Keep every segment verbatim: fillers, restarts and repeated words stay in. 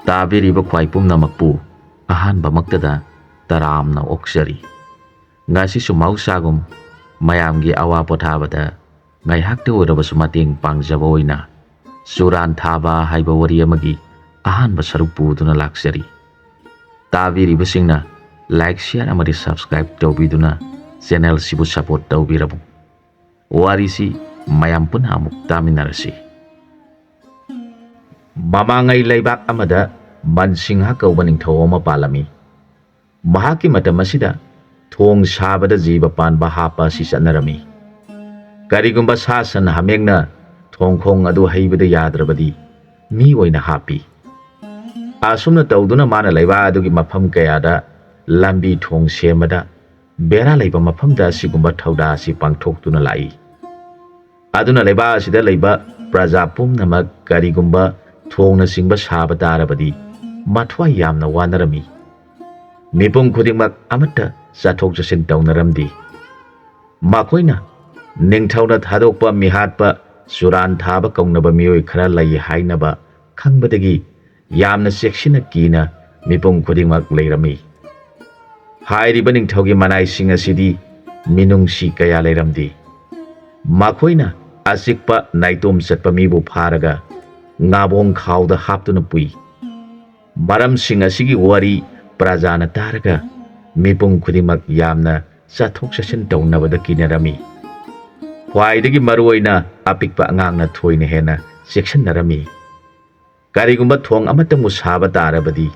ꯇꯥꯕꯤꯔꯤꯕ ꯈ꯭ꯋꯥꯏ ꯄꯨꯝꯅꯃꯛꯄꯨ ꯑꯍꯥꯟꯕꯃꯛꯇꯗ ꯇꯔꯥꯝꯅ ꯑꯣꯛꯆꯔꯤ꯫ ꯉꯁꯤꯁꯨ ꯃꯍꯧꯁꯥꯒꯨꯝ ꯃꯌꯥꯝꯒꯤ ꯑꯋꯥ ꯄꯣꯊꯥꯕꯗ ꯉꯥꯏꯍꯥꯛꯇ ꯑꯣꯏꯔꯕꯁꯨ ꯃꯇꯦꯡ ꯄꯥꯡꯖꯕ ꯑꯣꯏꯅ ꯆꯨꯔꯥꯟ ꯊꯥꯕ ꯍꯥꯏꯕ ꯋꯥꯔꯤ ꯑꯃꯒꯤ ꯑꯍꯥꯟꯕ ꯁꯔꯨꯛ ꯄꯨꯗꯨꯅ ꯂꯥꯛꯆꯔꯤ꯫ ꯇꯥꯕꯤꯔꯤꯕꯁꯤꯡꯅ like, share ꯑꯃꯗꯤ subscribe ꯇꯧꯕꯤꯗꯨꯅ channel ꯁꯤꯕꯨ support ꯇꯧꯕꯤꯔꯝꯃꯨ꯫ ꯋꯥꯔꯤꯁꯤ ꯃꯌꯥꯝ ꯄꯨꯟꯅ ꯑꯃꯨꯛ ꯇꯥꯃꯤꯟꯅꯔꯁꯤ꯫ ꯃꯃꯥꯡꯉꯩ ꯂꯩꯕꯥꯛ ꯑꯃꯗ ꯃꯟꯁꯤꯡꯍ ꯀꯧꯕ ꯅꯤꯡꯊꯧ ꯑꯃ ꯄꯥꯜꯂꯝꯃꯤ꯫ ꯃꯍꯥꯛꯀꯤ ꯃꯇꯝ ꯑꯁꯤꯗ ꯊꯣꯡ ꯁꯥꯕꯗ ꯖꯤꯕ ꯄꯥꯟꯕ ꯍꯥꯞꯄ ꯑꯁꯤ ꯆꯠꯅꯔꯝꯃꯤ꯫ ꯀꯔꯤꯒꯨꯝꯕ ꯁꯥ ꯁꯟ ꯍꯥꯃꯦꯡꯅ ꯊꯣꯡꯈꯣꯡ ꯑꯗꯨ ꯍꯩꯕꯗ ꯌꯥꯗ꯭ꯔꯕꯗꯤ ꯃꯤ ꯑꯣꯏꯅ ꯍꯥꯞꯄꯤ꯫ ꯑꯁꯨꯝꯅ ꯇꯧꯗꯨꯅ ꯃꯥꯅ ꯂꯩꯕꯥꯛ ꯑꯗꯨꯒꯤ ꯃꯐꯝ ꯀꯌꯥꯗ ꯂꯝꯕꯤ ꯊꯣꯡ ꯁꯦꯝꯕꯗ ꯕꯦꯔꯥ ꯂꯩꯕ ꯃꯐꯝꯗ ꯑꯁꯤꯒꯨꯝꯕ ꯊꯧꯗꯥ ꯑꯁꯤ ꯄꯥꯡꯊꯣꯛꯇꯨꯅ ꯂꯥꯛꯏ꯫ ꯑꯗꯨꯅ ꯂꯩꯕꯥꯛ ꯑꯁꯤꯗ ꯂꯩꯕ ꯄ꯭ꯔꯖꯥ ꯄꯨꯝꯅꯃꯛ ꯀꯔꯤꯒꯨꯝꯕ ꯊꯣꯡꯅꯆꯤꯡꯕ ꯁꯥꯕ ꯇꯥꯔꯕꯗꯤ ꯃꯊ꯭ꯋꯥꯏ ꯌꯥꯝꯅ ꯋꯥꯅꯔꯝꯃꯤ꯫ ꯃꯤꯄꯨꯝ ꯈꯨꯗꯤꯡꯃꯛ ꯑꯃꯠꯇ ꯆꯠꯊꯣꯛ ꯆꯠꯁꯤꯟ ꯇꯧꯅꯔꯝꯗꯦ꯫ ꯃꯈꯣꯏꯅ ꯅꯤꯡꯊꯧꯅ ꯊꯥꯗꯣꯛꯄ ꯃꯤꯍꯥꯠꯄ ꯆꯨꯔꯥꯟ ꯊꯥꯕ ꯀꯧꯅꯕ ꯃꯤꯑꯣꯏ ꯈꯔ ꯂꯩ ꯍꯥꯏꯅꯕ ꯈꯪꯕꯗꯒꯤ ꯌꯥꯝꯅ ꯆꯦꯛꯁꯤꯟꯅ ꯀꯤꯅ ꯃꯤꯄꯨꯝ ꯈꯨꯗꯤꯡꯃꯛ ꯂꯩꯔꯝꯃꯤ꯫ ꯍꯥꯏꯔꯤꯕ ꯅꯤꯡꯊꯧꯒꯤ ꯃꯅꯥꯏꯁꯤꯡ ꯑꯁꯤꯗꯤ ꯃꯤꯅꯨꯡꯁꯤ ꯀꯌꯥ ꯂꯩꯔꯝꯗꯦ꯫ ꯃꯈꯣꯏꯅ ꯑꯆꯤꯛꯄ ꯅꯥꯏꯇꯣꯝ ꯆꯠꯄ ꯃꯤꯕꯨ ꯐꯥꯔꯒ ꯉꯥꯕꯣꯡ ꯈꯥꯎꯗ ꯍꯥꯞꯇꯨꯅ ꯄꯨꯏ꯫ ꯃꯔꯝꯁꯤꯡ ꯑꯁꯤꯒꯤ ꯋꯥꯔꯤ ꯄ꯭ꯔꯖꯥꯅ ꯇꯥꯔꯒ ꯃꯤꯄꯨꯝ ꯈꯨꯗꯤꯡꯃꯛ ꯌꯥꯝꯅ ꯆꯠꯊꯣꯛ ꯆꯠꯁꯤꯟ ꯇꯧꯅꯕꯗ ꯀꯤꯅꯔꯝꯃꯤ꯫ ꯈ꯭ꯋꯥꯏꯗꯒꯤ ꯃꯔꯨꯑꯣꯏꯅ ꯑꯄꯤꯛꯄ ꯑꯉꯥꯡꯅ ꯊꯣꯏꯅ ꯍꯦꯟꯅ ꯆꯦꯛꯁꯤꯟꯅꯔꯝꯃꯤ꯫ ꯀꯔꯤꯒꯨꯝꯕ ꯊꯣꯡ ꯑꯃꯇꯪꯕꯨ ꯁꯥꯕ ꯇꯥꯔꯕꯗꯤ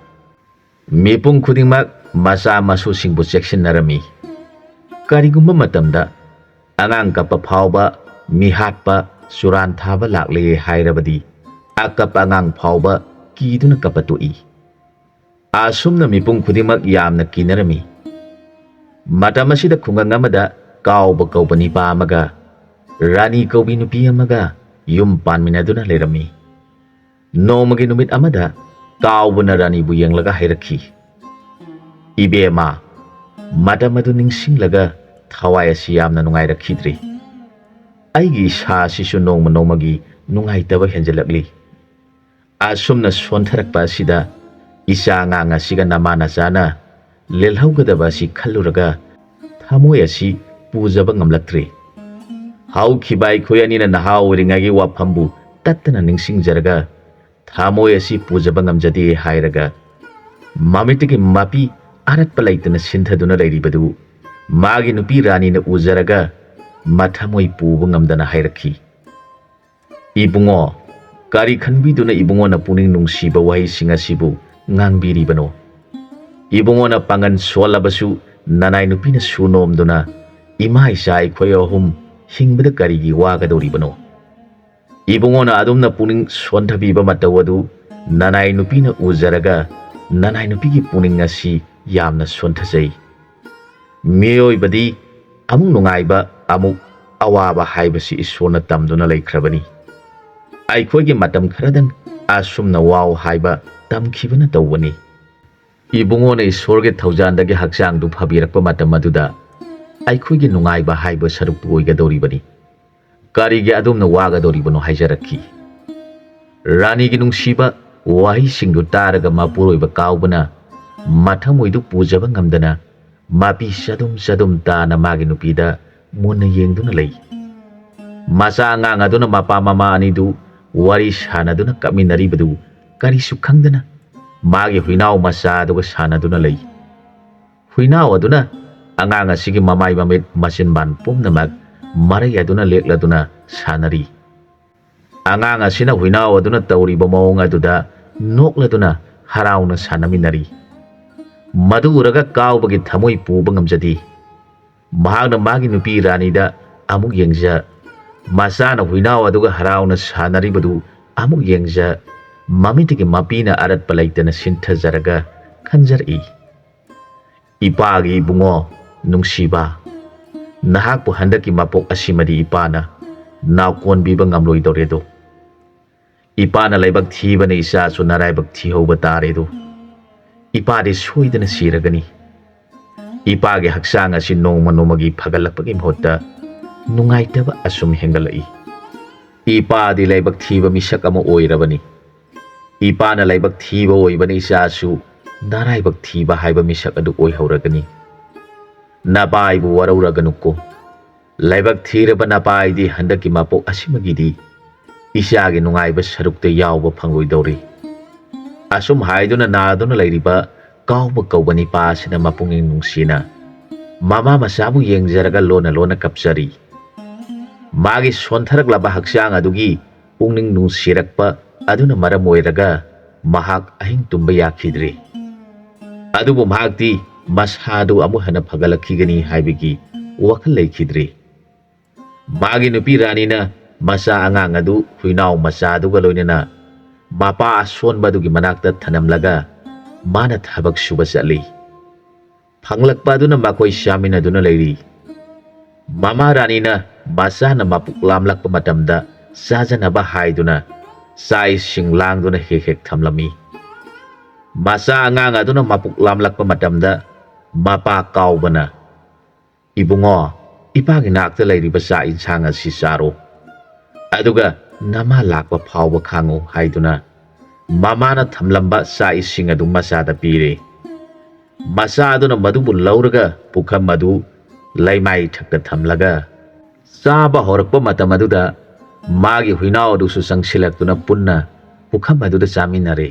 ꯃꯤꯄꯨꯝ ꯈꯨꯗꯤꯡꯃꯛ ꯃꯆꯥ ꯃꯁꯨꯁꯤꯡꯕꯨ ꯆꯦꯛꯁꯤꯟꯅꯔꯝꯃꯤ꯫ ꯀꯔꯤꯒꯨꯝꯕ ꯃꯇꯝꯗ ꯑꯉꯥꯡ ꯀꯞꯄ ꯐꯥꯎꯕ ꯃꯤꯍꯥꯠꯄ ꯆꯨꯔꯥꯟ ꯊꯥꯕ ꯂꯥꯛꯂꯦ ꯍꯥꯏꯔꯕꯗꯤ ꯑꯀꯞꯄ ꯑꯉꯥꯡ ꯐꯥꯎꯕ ꯀꯤꯗꯨꯅ ꯀꯞꯄ ꯇꯣꯛꯏ꯫ ꯑꯁꯨꯝꯅ ꯃꯤꯄꯨꯝ ꯈꯨꯗꯤꯡꯃꯛ ꯌꯥꯝꯅ ꯀꯤꯅꯔꯝꯃꯤ꯫ ꯃꯇꯝ ꯑꯁꯤꯗ ꯈꯨꯡꯒꯪ ꯑꯃꯗ ꯀꯥꯎꯕ ꯀꯧꯕ ꯅꯤꯄꯥ ꯑꯃꯒ ꯔꯥꯅꯤ ꯀꯧꯕꯤ ꯅꯨꯄꯤ ꯑꯃꯒ ꯌꯨꯝ ꯄꯥꯟꯃꯤꯟꯅꯗꯨꯅ ꯂꯩꯔꯝꯃꯤ꯫ ꯅꯣꯡꯃꯒꯤ ꯅꯨꯃꯤꯠ ꯑꯃꯗ ꯀꯥꯎꯕꯅ ꯔꯥꯅꯤꯕꯨ ꯌꯦꯡꯂꯒ ꯍꯥꯏꯔꯛꯈꯤ, "ꯏꯕꯦꯝꯃ, ꯃꯇꯝ ꯑꯗꯨ ꯅꯤꯡꯁꯤꯡꯂꯒ ꯊꯋꯥꯏ ꯑꯁꯤ ꯌꯥꯝꯅ ꯅꯨꯡꯉꯥꯏꯔꯛꯈꯤꯗ꯭ꯔꯤ꯫ ꯑꯩꯒꯤ ꯏꯁꯥ ꯑꯁꯤꯁꯨ ꯅꯣꯡꯃ ꯅꯣꯡꯃꯒꯤ ꯅꯨꯡꯉꯥꯏꯇꯕ ꯍꯦꯟꯖꯜꯂꯛꯂꯤ꯫ ꯑꯁꯨꯝꯅ ꯁꯣꯟꯊꯔꯛꯄ ꯑꯁꯤꯗ ꯏꯆꯥ ꯑꯉꯥꯡ ꯑꯁꯤꯒ ꯅꯃꯥ ꯅꯆꯥꯅ ꯂꯦꯜꯍꯧꯒꯗꯕ ꯑꯁꯤ ꯈꯜꯂꯨꯔꯒ ꯊꯃꯣꯏ ꯑꯁꯤ ꯄꯨꯖꯕ ꯉꯝꯂꯛꯇ꯭ꯔꯦ꯫ ꯍꯧꯈꯤꯕ ꯑꯩꯈꯣꯏ ꯑꯅꯤꯅ ꯅꯍꯥ ꯑꯣꯏꯔꯤꯉꯩꯒꯤ ꯋꯥꯐꯝꯕꯨ ꯇꯠꯇꯅ ꯅꯤꯡꯁꯤꯡꯖꯔꯒ ꯊꯃꯣꯏ ꯑꯁꯤ ꯄꯨꯖꯕ ꯉꯝꯖꯗꯦ ꯍꯥꯏꯔꯒ ꯃꯃꯤꯠꯇꯒꯤ ꯃꯄꯤ ꯑꯔꯠꯄ ꯂꯩꯇꯅ ꯁꯤꯟꯊꯗꯨꯅ ꯂꯩꯔꯤꯕꯗꯨ ꯃꯥꯒꯤ ꯅꯨꯄꯤ ꯔꯥꯅꯤꯅ ꯎꯖꯔꯒ ꯃꯊꯃꯣꯏ ꯄꯨꯕ ꯉꯝꯗꯅ ꯍꯥꯏꯔꯛꯈꯤ, "ꯏꯕꯨꯡꯉꯣ, ꯀꯔꯤ ꯈꯟꯕꯤꯗꯨꯅ ꯏꯕꯨꯡꯉꯣꯅ ꯄꯨꯛꯅꯤꯡ ꯅꯨꯡꯁꯤꯕ ꯋꯥꯍꯩꯁꯤꯡ ꯑꯁꯤꯕꯨ ꯉꯥꯡꯕꯤꯔꯤꯕꯅꯣ? ꯏꯕꯨꯡꯉꯣꯅ ꯄꯥꯡꯒꯜ ꯁꯣꯜꯂꯕꯁꯨ ꯅꯅꯥꯏ ꯅꯨꯄꯤꯅ ꯁꯨ ꯅꯣꯝꯗꯨꯅ ꯏꯃꯥ ꯏꯆꯥ ꯑꯩꯈꯣꯏ ꯑꯍꯨꯝ ꯍꯤꯡꯕꯗ ꯀꯔꯤꯒꯤ ꯋꯥꯒꯗꯧꯔꯤꯕꯅꯣ? ꯏꯕꯨꯡꯉꯣꯅ ꯑꯗꯨꯝꯅ ꯄꯨꯛꯅꯤꯡ ꯁꯣꯟꯊꯕꯤꯕ ꯃꯇꯧ ꯑꯗꯨ ꯅꯅꯥꯏ ꯅꯨꯄꯤꯅ ꯎꯖꯔꯒ ꯅꯅꯥꯏ ꯅꯨꯄꯤꯒꯤ ꯄꯨꯛꯅꯤꯡ ꯑꯁꯤ ꯌꯥꯝꯅ ꯁꯣꯟꯊꯖꯩ꯫ ꯃꯤꯑꯣꯏꯕꯗꯤ ꯑꯃꯨꯛ ꯅꯨꯡꯉꯥꯏꯕ, ꯑꯃꯨꯛ ꯑꯋꯥꯕ ꯍꯥꯏꯕꯁꯤ ꯏꯁꯣꯔꯅ ꯇꯝꯗꯨꯅ ꯂꯩꯈ꯭ꯔꯕꯅꯤ꯫ ꯑꯩꯈꯣꯏꯒꯤ ꯃꯇꯝ ꯈꯔꯗꯪ ꯑꯁꯨꯝꯅ ꯋꯥꯎ ꯍꯥꯏꯕ ꯇꯝꯈꯤꯕꯅ ꯇꯧꯕꯅꯤ꯫ ꯏꯕꯨꯡꯉꯣꯅ ꯏꯁꯣꯔꯒꯤ ꯊꯧꯖꯥꯟꯗꯒꯤ ꯍꯛꯆꯥꯡꯗꯨ ꯐꯕꯤꯔꯛꯄ ꯃꯇꯝ ꯑꯗꯨꯗ ꯑꯩꯈꯣꯏꯒꯤ ꯅꯨꯡꯉꯥꯏꯕ ꯍꯥꯏꯕ ꯁꯔꯨꯛꯇꯨ ꯑꯣꯏꯒꯗꯧꯔꯤꯕꯅꯤ꯫ ꯀꯔꯤꯒꯤ ꯑꯗꯨꯝꯅ ꯋꯥꯒꯗꯧꯔꯤꯕꯅꯣ?" ꯍꯥꯏꯖꯔꯛꯈꯤ꯫ ꯔꯥꯅꯤꯒꯤ ꯅꯨꯡꯁꯤꯕ ꯋꯥꯍꯩꯁꯤꯡꯗꯨ ꯇꯥꯔꯒ ꯃꯄꯨꯔꯣꯏꯕ ꯀꯥꯎꯕꯅ ꯃꯊꯃꯣꯏꯗꯨ ꯄꯨꯖꯕ ꯉꯝꯗꯅ ꯃꯄꯤ ꯆꯗꯨꯝ ꯆꯗꯨꯝ ꯇꯥꯅ ꯃꯥꯒꯤ ꯅꯨꯄꯤꯗ ꯃꯨꯟꯅ ꯌꯦꯡꯗꯨꯅ ꯂꯩ꯫ ꯃꯆꯥ ꯑꯉꯥꯡ ꯑꯗꯨꯅ ꯃꯄꯥ ꯃꯃꯥ ꯑꯅꯤꯗꯨ ꯋꯥꯔꯤ ꯁꯥꯟꯅꯗꯨꯅ ꯀꯞꯃꯤꯟꯅꯔꯤꯕꯗꯨ ꯀꯔꯤꯁꯨ ꯈꯪꯗꯅ ꯃꯥꯒꯤ ꯍꯨꯏꯅꯥꯎ ꯃꯆꯥ ꯑꯗꯨꯒ ꯁꯥꯟꯅꯗꯨꯅ ꯂꯩ꯫ ꯍꯨꯏꯅꯥꯎ ꯑꯗꯨꯅ ꯑꯉꯥꯡ ꯑꯁꯤꯒꯤ ꯃꯃꯥꯏ ꯃꯃꯤꯠ ꯃꯆꯤꯟꯕꯥꯟ ꯄꯨꯝꯅꯃꯛ ꯃꯔꯩ ꯑꯗꯨꯅ ꯂꯦꯛꯂꯗꯨꯅ ꯁꯥꯟꯅꯔꯤ꯫ ꯑꯉꯥꯡ ꯑꯁꯤꯅ ꯍꯨꯏꯅꯥꯎ ꯑꯗꯨꯅ ꯇꯧꯔꯤꯕ ꯃꯑꯣꯡ ꯑꯗꯨꯗ ꯅꯣꯛꯂꯗꯨꯅ ꯍꯔꯥꯎꯅ ꯁꯥꯟꯅꯃꯤꯟꯅꯔꯤ꯫ ꯃꯗꯨ ꯎꯔꯒ ꯀꯥꯎꯕꯒꯤ ꯊꯃꯣꯏ ꯄꯨꯕ ꯉꯝꯖꯗꯦ꯫ ꯃꯍꯥꯛꯅ ꯃꯥꯒꯤ ꯅꯨꯄꯤ ꯔꯥꯅꯤꯗ ꯑꯃꯨꯛ ꯌꯦꯡꯖ, ꯃꯆꯥꯅ ꯍꯨꯏꯅꯥꯎ ꯑꯗꯨꯒ ꯍꯔꯥꯎꯅ ꯁꯥꯟꯅꯔꯤꯕꯗꯨ ꯑꯃꯨꯛ ꯌꯦꯡꯖ, ꯃꯃꯤꯠꯇꯒꯤ ꯃꯄꯤꯅ ꯑꯔꯠꯄ ꯂꯩꯇꯅ ꯁꯤꯟꯊꯖꯔꯒ ꯈꯟꯖꯔꯛꯏ, "ꯏꯄꯥꯒꯤ ꯏꯕꯨꯡꯉꯣ ꯅꯨꯡꯁꯤꯕ, ꯅꯍꯥꯛꯄꯨ ꯍꯟꯗꯛꯀꯤ ꯃꯄꯣꯛ ꯑꯁꯤꯃꯗꯤ ꯏꯄꯥꯅ ꯅꯥꯎꯀꯣꯟꯕꯤꯕ ꯉꯝꯂꯣꯏꯗꯧꯔꯦꯗꯣ꯫ ꯏꯄꯥꯅ ꯂꯥꯏꯕꯛ ꯊꯤꯕꯅ ꯏꯆꯥꯁꯨ ꯅꯔꯥꯏꯕꯛ ꯊꯤꯍꯧꯕ ꯇꯥꯔꯦꯗꯣ꯫ ꯏꯄꯥꯗꯤ ꯁꯣꯏꯗꯅ ꯁꯤꯔꯒꯅꯤ꯫ ꯏꯄꯥꯒꯤ ꯍꯛꯆꯥꯡ ꯑꯁꯤ ꯅꯣꯡꯃ ꯅꯣꯡꯃꯒꯤ ꯐꯒꯠꯂꯛꯄꯒꯤ ꯃꯍꯨꯠꯇ ꯅꯨꯡꯉꯥꯏꯇꯕ ꯑꯁꯨꯝ ꯍꯦꯟꯒꯠꯂꯛꯏ꯫ ꯏꯄꯥꯗꯤ ꯂꯥꯏꯕꯛ ꯊꯤꯕ ꯃꯤꯁꯛ ꯑꯃ ꯑꯣꯏꯔꯕꯅꯤ꯫ "ꯏꯄꯥꯅ ꯂꯥꯏꯕꯛ ꯊꯤꯕ ꯑꯣꯏꯕꯅ ꯏꯆꯥꯁꯨ ꯅꯔꯥꯏꯕꯛ ꯊꯤꯕ ꯍꯥꯏꯕ ꯃꯤꯁꯛ ꯑꯗꯨ ꯑꯣꯏꯍꯧꯔꯒꯅꯤ꯫ ꯅꯄꯥ ꯑꯩꯕꯨ ꯋꯥꯔꯧꯔꯒꯅꯨꯀꯣ꯫ ꯂꯥꯏꯕꯛ ꯊꯤꯔꯕ ꯅꯄꯥ ꯑꯩꯗꯤ ꯍꯟꯗꯛꯀꯤ ꯃꯄꯣꯛ ꯑꯁꯤꯃꯒꯤꯗꯤ ꯏꯆꯥꯒꯤ ꯅꯨꯡꯉꯥꯏꯕ ꯁꯔꯨꯛꯇ ꯌꯥꯎꯕ ꯐꯪꯂꯣꯏꯗꯧꯔꯤ"꯫ ꯑꯁꯨꯝ ꯍꯥꯏꯗꯨꯅ ꯅꯥꯗꯨꯅ ꯂꯩꯔꯤꯕ ꯀꯥꯎꯕ ꯀꯧꯕ ꯅꯤꯄꯥ ꯑꯁꯤꯅ ꯃꯄꯨꯛꯅꯤꯡ ꯅꯨꯡꯁꯤꯅ ꯃꯃꯥ ꯃꯆꯥꯕꯨ ꯌꯦꯡꯖꯔꯒ ꯂꯣꯟꯅ ꯂꯣꯟꯅ ꯀꯞꯆꯔꯤ꯫ ꯃꯥꯒꯤ ꯁꯣꯟꯊꯔꯛꯂꯕ ꯍꯛꯆꯥꯡ ꯑꯗꯨꯒꯤ ꯄꯨꯛꯅꯤꯡ ꯅꯨꯡꯁꯤꯔꯛꯄ ꯑꯗꯨꯅ ꯃꯔꯝ ꯑꯣꯏꯔꯒ ꯃꯍꯥꯛ ꯑꯍꯤꯡ ꯇꯨꯝꯕ ꯌꯥꯈꯤꯗ꯭ꯔꯤ꯫ ꯑꯗꯨꯕꯨ ꯃꯍꯥꯛꯇꯤ ꯃꯁꯥꯗꯨ ꯑꯃꯨꯛ ꯍꯟꯅ ꯐꯒꯠꯂꯛꯈꯤꯒꯅꯤ ꯍꯥꯏꯕꯒꯤ ꯋꯥꯈꯜ ꯂꯩꯈꯤꯗ꯭ꯔꯤ꯫ ꯃꯥꯒꯤ ꯅꯨꯄꯤ ꯔꯥꯅꯤꯅ ꯃꯆꯥ ꯑꯉꯥꯡ ꯑꯗꯨ ꯍꯨꯏꯅꯥꯎ ꯃꯆꯥꯗꯨꯒ ꯂꯣꯏꯅꯅ ꯃꯄꯥ ꯑꯁꯣꯟꯕ ꯑꯗꯨꯒꯤ ꯃꯅꯥꯛꯇ ꯊꯅꯝꯂꯒ ꯃꯥꯅ ꯊꯕꯛ ꯁꯨꯕ ꯆꯠꯂꯤ꯫ ꯐꯪꯂꯛꯄ ꯑꯗꯨꯅ ꯃꯈꯣꯏ ꯆꯥꯃꯤꯟꯅꯗꯨꯅ ꯂꯩꯔꯤ꯫ ꯃꯃꯥ ꯔꯥꯅꯤꯅ ꯃꯆꯥꯅ ꯃꯄꯨꯛ ꯂꯥꯝꯂꯛꯄ ꯃꯇꯝꯗ ꯆꯥꯖꯅꯕ ꯍꯥꯏꯗꯨꯅ ꯆꯥꯛ ꯏꯁꯤꯡ ꯂꯥꯡꯗꯨꯅ ꯍꯦꯛ ꯍꯦꯛ ꯊꯝꯂꯝꯃꯤ꯫ ꯃꯆꯥ ꯑꯉꯥꯡ ꯑꯗꯨꯅ ꯃꯄꯨꯛ ꯂꯥꯝꯂꯛꯄ ꯃꯇꯝꯗ ꯃꯄꯥ ꯀꯥꯎꯕꯅ, "ꯏꯕꯨꯡꯉꯣ, ꯏꯄꯥꯒꯤ ꯅꯥꯛꯇ ꯂꯩꯔꯤꯕ ꯆꯥꯛ ꯏꯟꯁꯥꯡ ꯑꯁꯤ ꯆꯥꯔꯣ, ꯑꯗꯨꯒ ꯅꯃꯥ ꯂꯥꯛꯄ ꯐꯥꯎꯕ ꯈꯥꯡꯉꯨ" ꯍꯥꯏꯗꯨꯅ ꯃꯃꯥꯅ ꯊꯝꯂꯝꯕ ꯆꯥꯛ ꯏꯁꯤꯡ ꯑꯗꯨ ꯃꯆꯥꯗ ꯄꯤꯔꯦ꯫ ꯃꯆꯥ ꯑꯗꯨꯅ ꯃꯗꯨꯕꯨ ꯂꯧꯔꯒ ꯄꯨꯈꯝ ꯑꯗꯨ ꯂꯩꯃꯥꯏ ꯊꯛꯇ ꯊꯝꯂꯒ ꯆꯥꯕ ꯍꯧꯔꯛꯄ ꯃꯇꯝ ꯑꯗꯨꯗ ꯃꯥꯒꯤ ꯍꯨꯏꯅꯥꯎ ꯑꯗꯨꯁꯨ ꯆꯪꯁꯤꯜꯂꯛꯇꯨꯅ ꯄꯨꯟꯅ ꯄꯨꯈꯝ ꯑꯗꯨꯗ ꯆꯥꯃꯤꯟꯅꯔꯦ꯫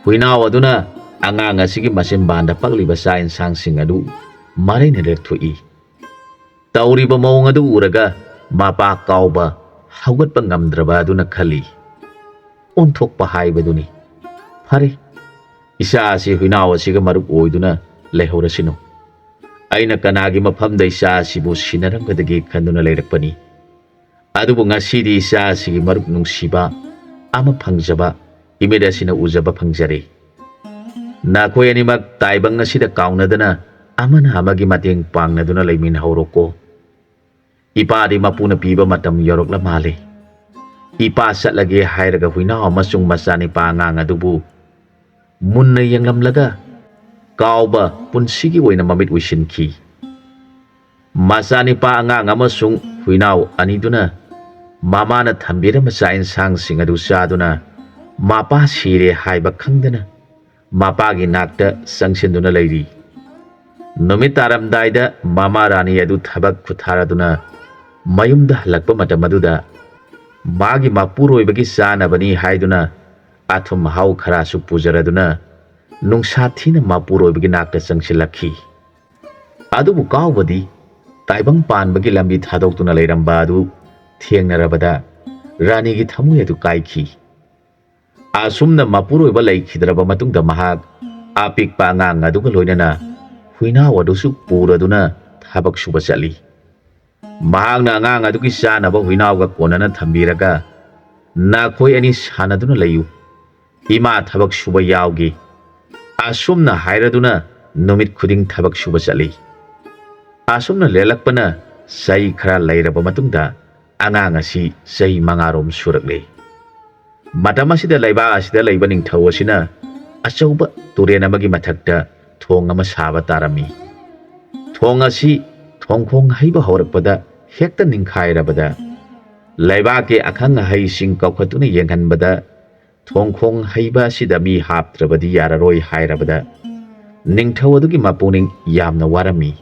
ꯍꯨꯏꯅꯥꯎ ꯑꯗꯨꯅ ꯑꯉꯥꯡ ꯑꯁꯤꯒꯤ ꯃꯆꯤꯟꯕꯥꯟꯗ ꯄꯛꯂꯤꯕ ꯆꯥꯛ ꯏꯟꯁꯥꯡꯁꯤꯡ ꯑꯗꯨ ꯃꯔꯩꯅ ꯂꯦꯛꯊꯣꯛꯏ꯫ ꯇꯧꯔꯤꯕ ꯃꯑꯣꯡ ꯑꯗꯨ ꯎꯔꯒ ꯃꯄꯥ ꯀꯥꯎꯕ ꯍꯧꯒꯠꯄ ꯉꯝꯗ꯭ꯔꯕ ꯑꯗꯨꯅ ꯈꯜꯂꯤ, "ꯑꯣꯟꯊꯣꯛꯄ ꯍꯥꯏꯕꯗꯨꯅꯤ꯫ ꯐꯔꯦ, ꯏꯆꯥ ꯑꯁꯤ ꯍꯨꯏꯅꯥꯎ ꯑꯁꯤꯒ ꯃꯔꯨꯞ ꯑꯣꯏꯗꯨꯅ ꯂꯩꯍꯧꯔꯁꯤꯅꯨ꯫ ꯑꯩꯅ ꯀꯅꯥꯒꯤ ꯃꯐꯝꯗ ꯏꯆꯥ ꯑꯁꯤꯕꯨ ꯁꯤꯟꯅꯔꯝꯒꯗꯒꯦ ꯈꯟꯗꯨꯅ ꯂꯩꯔꯛꯄꯅꯤ꯫ ꯑꯗꯨꯕꯨ ꯉꯁꯤꯗꯤ ꯏꯆꯥ ꯑꯁꯤꯒꯤ ꯃꯔꯨꯞ ꯅꯨꯡꯁꯤꯕ ꯑꯃ ꯐꯪꯖꯕ ꯏꯃꯤꯠ ꯑꯁꯤꯅ ꯎꯖꯕ ꯐꯪꯖꯔꯦ꯫ ꯅꯈꯣꯏ ꯑꯅꯤꯃꯛ ꯇꯥꯏꯕꯪ ꯑꯁꯤꯗ ꯀꯥꯎꯅꯗꯅ ꯑꯃꯅ ꯑꯃꯒꯤ ꯃꯇꯦꯡ ꯄꯥꯡꯅꯗꯨꯅ ꯂꯩꯃꯤꯟꯅꯍꯧꯔꯣꯀꯣ꯫ ꯏꯄꯥꯗꯤ ꯃꯄꯨꯅ ꯄꯤꯕ ꯃꯇꯝ ꯌꯧꯔꯛꯂ ꯃꯥꯜꯂꯦ꯫ ꯏꯄꯥ ꯆꯠꯂꯒꯦ ꯍꯥꯏꯔꯒ ꯍꯨꯏꯅꯥꯎ ꯑꯃꯁꯨꯡ ꯃꯆꯥꯅꯤꯄꯥ ꯑꯉꯥꯡ ꯑꯗꯨꯕꯨ ꯃꯨꯟꯅ ꯌꯦꯡꯂꯝꯂꯒ ꯀꯥꯎꯕ ꯄꯨꯟꯁꯤꯒꯤ ꯑꯣꯏꯅ ꯃꯃꯤꯠ ꯎꯏꯁꯤꯟꯈꯤ꯫ ꯃꯆꯥꯅꯤꯄꯥ ꯑꯉꯥꯡ ꯑꯃꯁꯨꯡ ꯍꯨꯏꯅꯥꯎ ꯑꯅꯤꯗꯨꯅ ꯃꯃꯥꯅ ꯊꯝꯕꯤꯔꯝꯕ ꯆꯥꯛ ꯏꯟꯁꯥꯡꯁꯤꯡ ꯑꯗꯨ ꯆꯥꯗꯨꯅ ꯃꯄꯥ ꯁꯤꯔꯦ ꯍꯥꯏꯕ ꯈꯪꯗꯅ ꯃꯄꯥꯒꯤ ꯅꯥꯛꯇ ꯆꯪꯁꯤꯟꯗꯨꯅ ꯂꯩꯔꯤ꯫ ꯅꯨꯃꯤꯠ ꯇꯥꯔꯝꯗꯥꯏꯗ ꯃꯃꯥ ꯔꯥꯅꯤ ꯑꯗꯨ ꯊꯕꯛ ꯈꯨꯊꯥꯔꯗꯨꯅ ꯃꯌꯨꯝꯗ ꯍꯜꯂꯛꯄ ꯃꯇꯝ ꯑꯗꯨꯗ ꯃꯥꯒꯤ ꯃꯄꯨꯔꯣꯏꯕꯒꯤ ꯆꯥꯅꯕꯅꯤ ꯍꯥꯏꯗꯨꯅ ꯑꯊꯨꯝ ꯑꯍꯥꯎ ꯈꯔꯁꯨ ꯄꯨꯖꯔꯗꯨꯅ ꯅꯨꯡꯁꯥ ꯊꯤꯅ ꯃꯄꯨꯔꯣꯏꯕꯒꯤ ꯅꯥꯛꯇ ꯆꯪꯁꯤꯜꯂꯛꯈꯤ꯫ ꯑꯗꯨꯕꯨ ꯀꯥꯎꯕꯗꯤ ꯇꯥꯏꯕꯪ ꯄꯥꯟꯕꯒꯤ ꯂꯝꯕꯤ ꯊꯥꯗꯣꯛꯇꯨꯅ ꯂꯩꯔꯝꯕ ꯑꯗꯨ ꯊꯦꯡꯅꯔꯕꯗ ꯔꯥꯅꯤꯒꯤ ꯊꯃꯣꯏ ꯑꯗꯨ ꯀꯥꯏꯈꯤ꯫ ꯑꯁꯨꯝꯅ ꯃꯄꯨꯔꯣꯏꯕ ꯂꯩꯈꯤꯗ꯭ꯔꯕ ꯃꯇꯨꯡꯗ ꯃꯍꯥꯛ ꯑꯄꯤꯛꯄ ꯑꯉꯥꯡ ꯑꯗꯨꯒ ꯂꯣꯏꯅꯅ ꯍꯨꯏꯅꯥꯎ ꯑꯗꯨꯁꯨ ꯄꯨꯔꯗꯨꯅ ꯊꯕꯛ ꯁꯨꯕ ꯆꯠꯂꯤ꯫ ꯃꯍꯥꯛꯅ ꯑꯉꯥꯡ ꯑꯗꯨꯒꯤ ꯆꯥꯅꯕ ꯍꯨꯏꯅꯥꯎꯒ ꯀꯣꯟꯅꯅ ꯊꯝꯕꯤꯔꯒ, "ꯅꯈꯣꯏ ꯑꯅꯤ ꯁꯥꯟꯅꯗꯨꯅ ꯂꯩꯌꯨ, ꯏꯃꯥ ꯊꯕꯛ ꯁꯨꯕ ꯌꯥꯎꯒꯦ," ꯑꯁꯨꯝꯅ ꯍꯥꯏꯔꯗꯨꯅ ꯅꯨꯃꯤꯠ ꯈꯨꯗꯤꯡ ꯊꯕꯛ ꯁꯨꯕ ꯆꯠꯂꯤ꯫ ꯑꯁꯨꯝꯅ ꯂꯦꯜꯂꯛꯄꯅ ꯆꯍꯤ ꯈꯔ ꯂꯩꯔꯕ ꯃꯇꯨꯡꯗ ꯑꯉꯥꯡ ꯑꯁꯤ ꯆꯍꯤ ꯃꯉꯥꯔꯣꯝ ꯁꯨꯔꯛꯂꯦ꯫ ꯃꯇꯝ ꯑꯁꯤꯗ ꯂꯩꯕꯥꯛ ꯑꯁꯤꯗ ꯂꯩꯕ ꯅꯤꯡꯊꯧ ꯑꯁꯤꯅ ꯑꯆꯧꯕ ꯇꯨꯔꯦꯜ ꯑꯃꯒꯤ ꯃꯊꯛꯇ ꯊꯣꯡ ꯑꯃ ꯁꯥꯕ ꯇꯥꯔꯝꯃꯤ꯫ ꯊꯣꯡ ꯑꯁꯤ ꯊꯣꯡꯈꯣꯡ ꯍꯩꯕ ꯍꯧꯔꯛꯄꯗ ꯍꯦꯛꯇ ꯅꯤꯡꯈꯥꯏꯔꯕꯗ, ꯂꯩꯕꯥꯛꯀꯤ ꯑꯈꯪ ꯑꯍꯩꯁꯤꯡ ꯀꯧꯈꯠꯇꯨꯅ ꯌꯦꯡꯍꯟꯕꯗ, ꯊꯣꯡꯈꯣꯡ ꯍꯩꯕ ꯑꯁꯤꯗ ꯃꯤ ꯍꯥꯞꯇ꯭ꯔꯕꯗꯤ ꯌꯥꯔꯔꯣꯏ ꯍꯥꯏꯔꯕꯗ, ꯅꯤꯡꯊꯧ ꯑꯗꯨꯒꯤ ꯃꯄꯨꯛꯅꯤꯡ ꯌꯥꯝꯅ ꯋꯥꯔꯝꯃꯤ꯫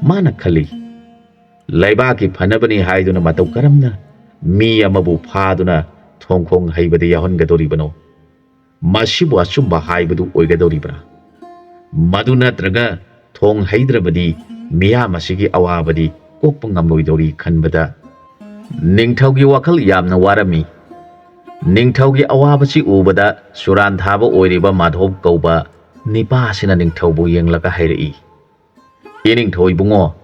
ꯃꯥꯅ ꯈꯜꯂꯤ, "ꯂꯩꯕꯥꯛꯀꯤ ꯐꯅꯕꯅꯤ ꯍꯥꯏꯗꯨꯅ ꯃꯇꯧ ꯀꯔꯝꯅ ꯃꯤ ꯑꯃꯕꯨ ꯐꯥꯗꯨꯅ ꯊꯣꯡꯈꯣꯡ ꯍꯩꯕꯗ ꯌꯥꯎꯍꯟꯒꯗꯧꯔꯤꯕꯅꯣ? ꯃꯁꯤꯕꯨ ꯑꯆꯨꯝꯕ ꯍꯥꯏꯕꯗꯨ ꯑꯣꯏꯒꯗꯧꯔꯤꯕ꯭ꯔꯥ? ꯃꯗꯨ ꯅꯠꯇ꯭ꯔꯒ ꯊꯣꯡ ꯍꯩꯗ꯭ꯔꯕꯗꯤ ꯃꯤꯌꯥꯝ ꯑꯁꯤꯒꯤ ꯑꯋꯥꯕꯗꯤ ꯀꯣꯛꯄ ꯉꯝꯂꯣꯏꯗꯧꯔꯤ" ꯈꯟꯕꯗ ꯅꯤꯡꯊꯧꯒꯤ ꯋꯥꯈꯜ ꯌꯥꯝꯅ ꯋꯥꯔꯝꯃꯤ꯫ ꯅꯤꯡꯊꯧꯒꯤ ꯑꯋꯥꯕꯁꯤ ꯎꯕꯗ ꯆꯨꯔꯥꯟ ꯊꯥꯕ ꯑꯣꯏꯔꯤꯕ ꯃꯥꯙꯣꯞ ꯀꯧꯕ ꯅꯤꯄꯥ ꯑꯁꯤꯅ ꯅꯤꯡꯊꯧꯕꯨ ꯌꯦꯡꯂꯒ ꯍꯥꯏꯔꯛꯏ, "ꯏꯅꯤꯡꯊꯧ ꯏꯕꯨꯡꯉꯣ,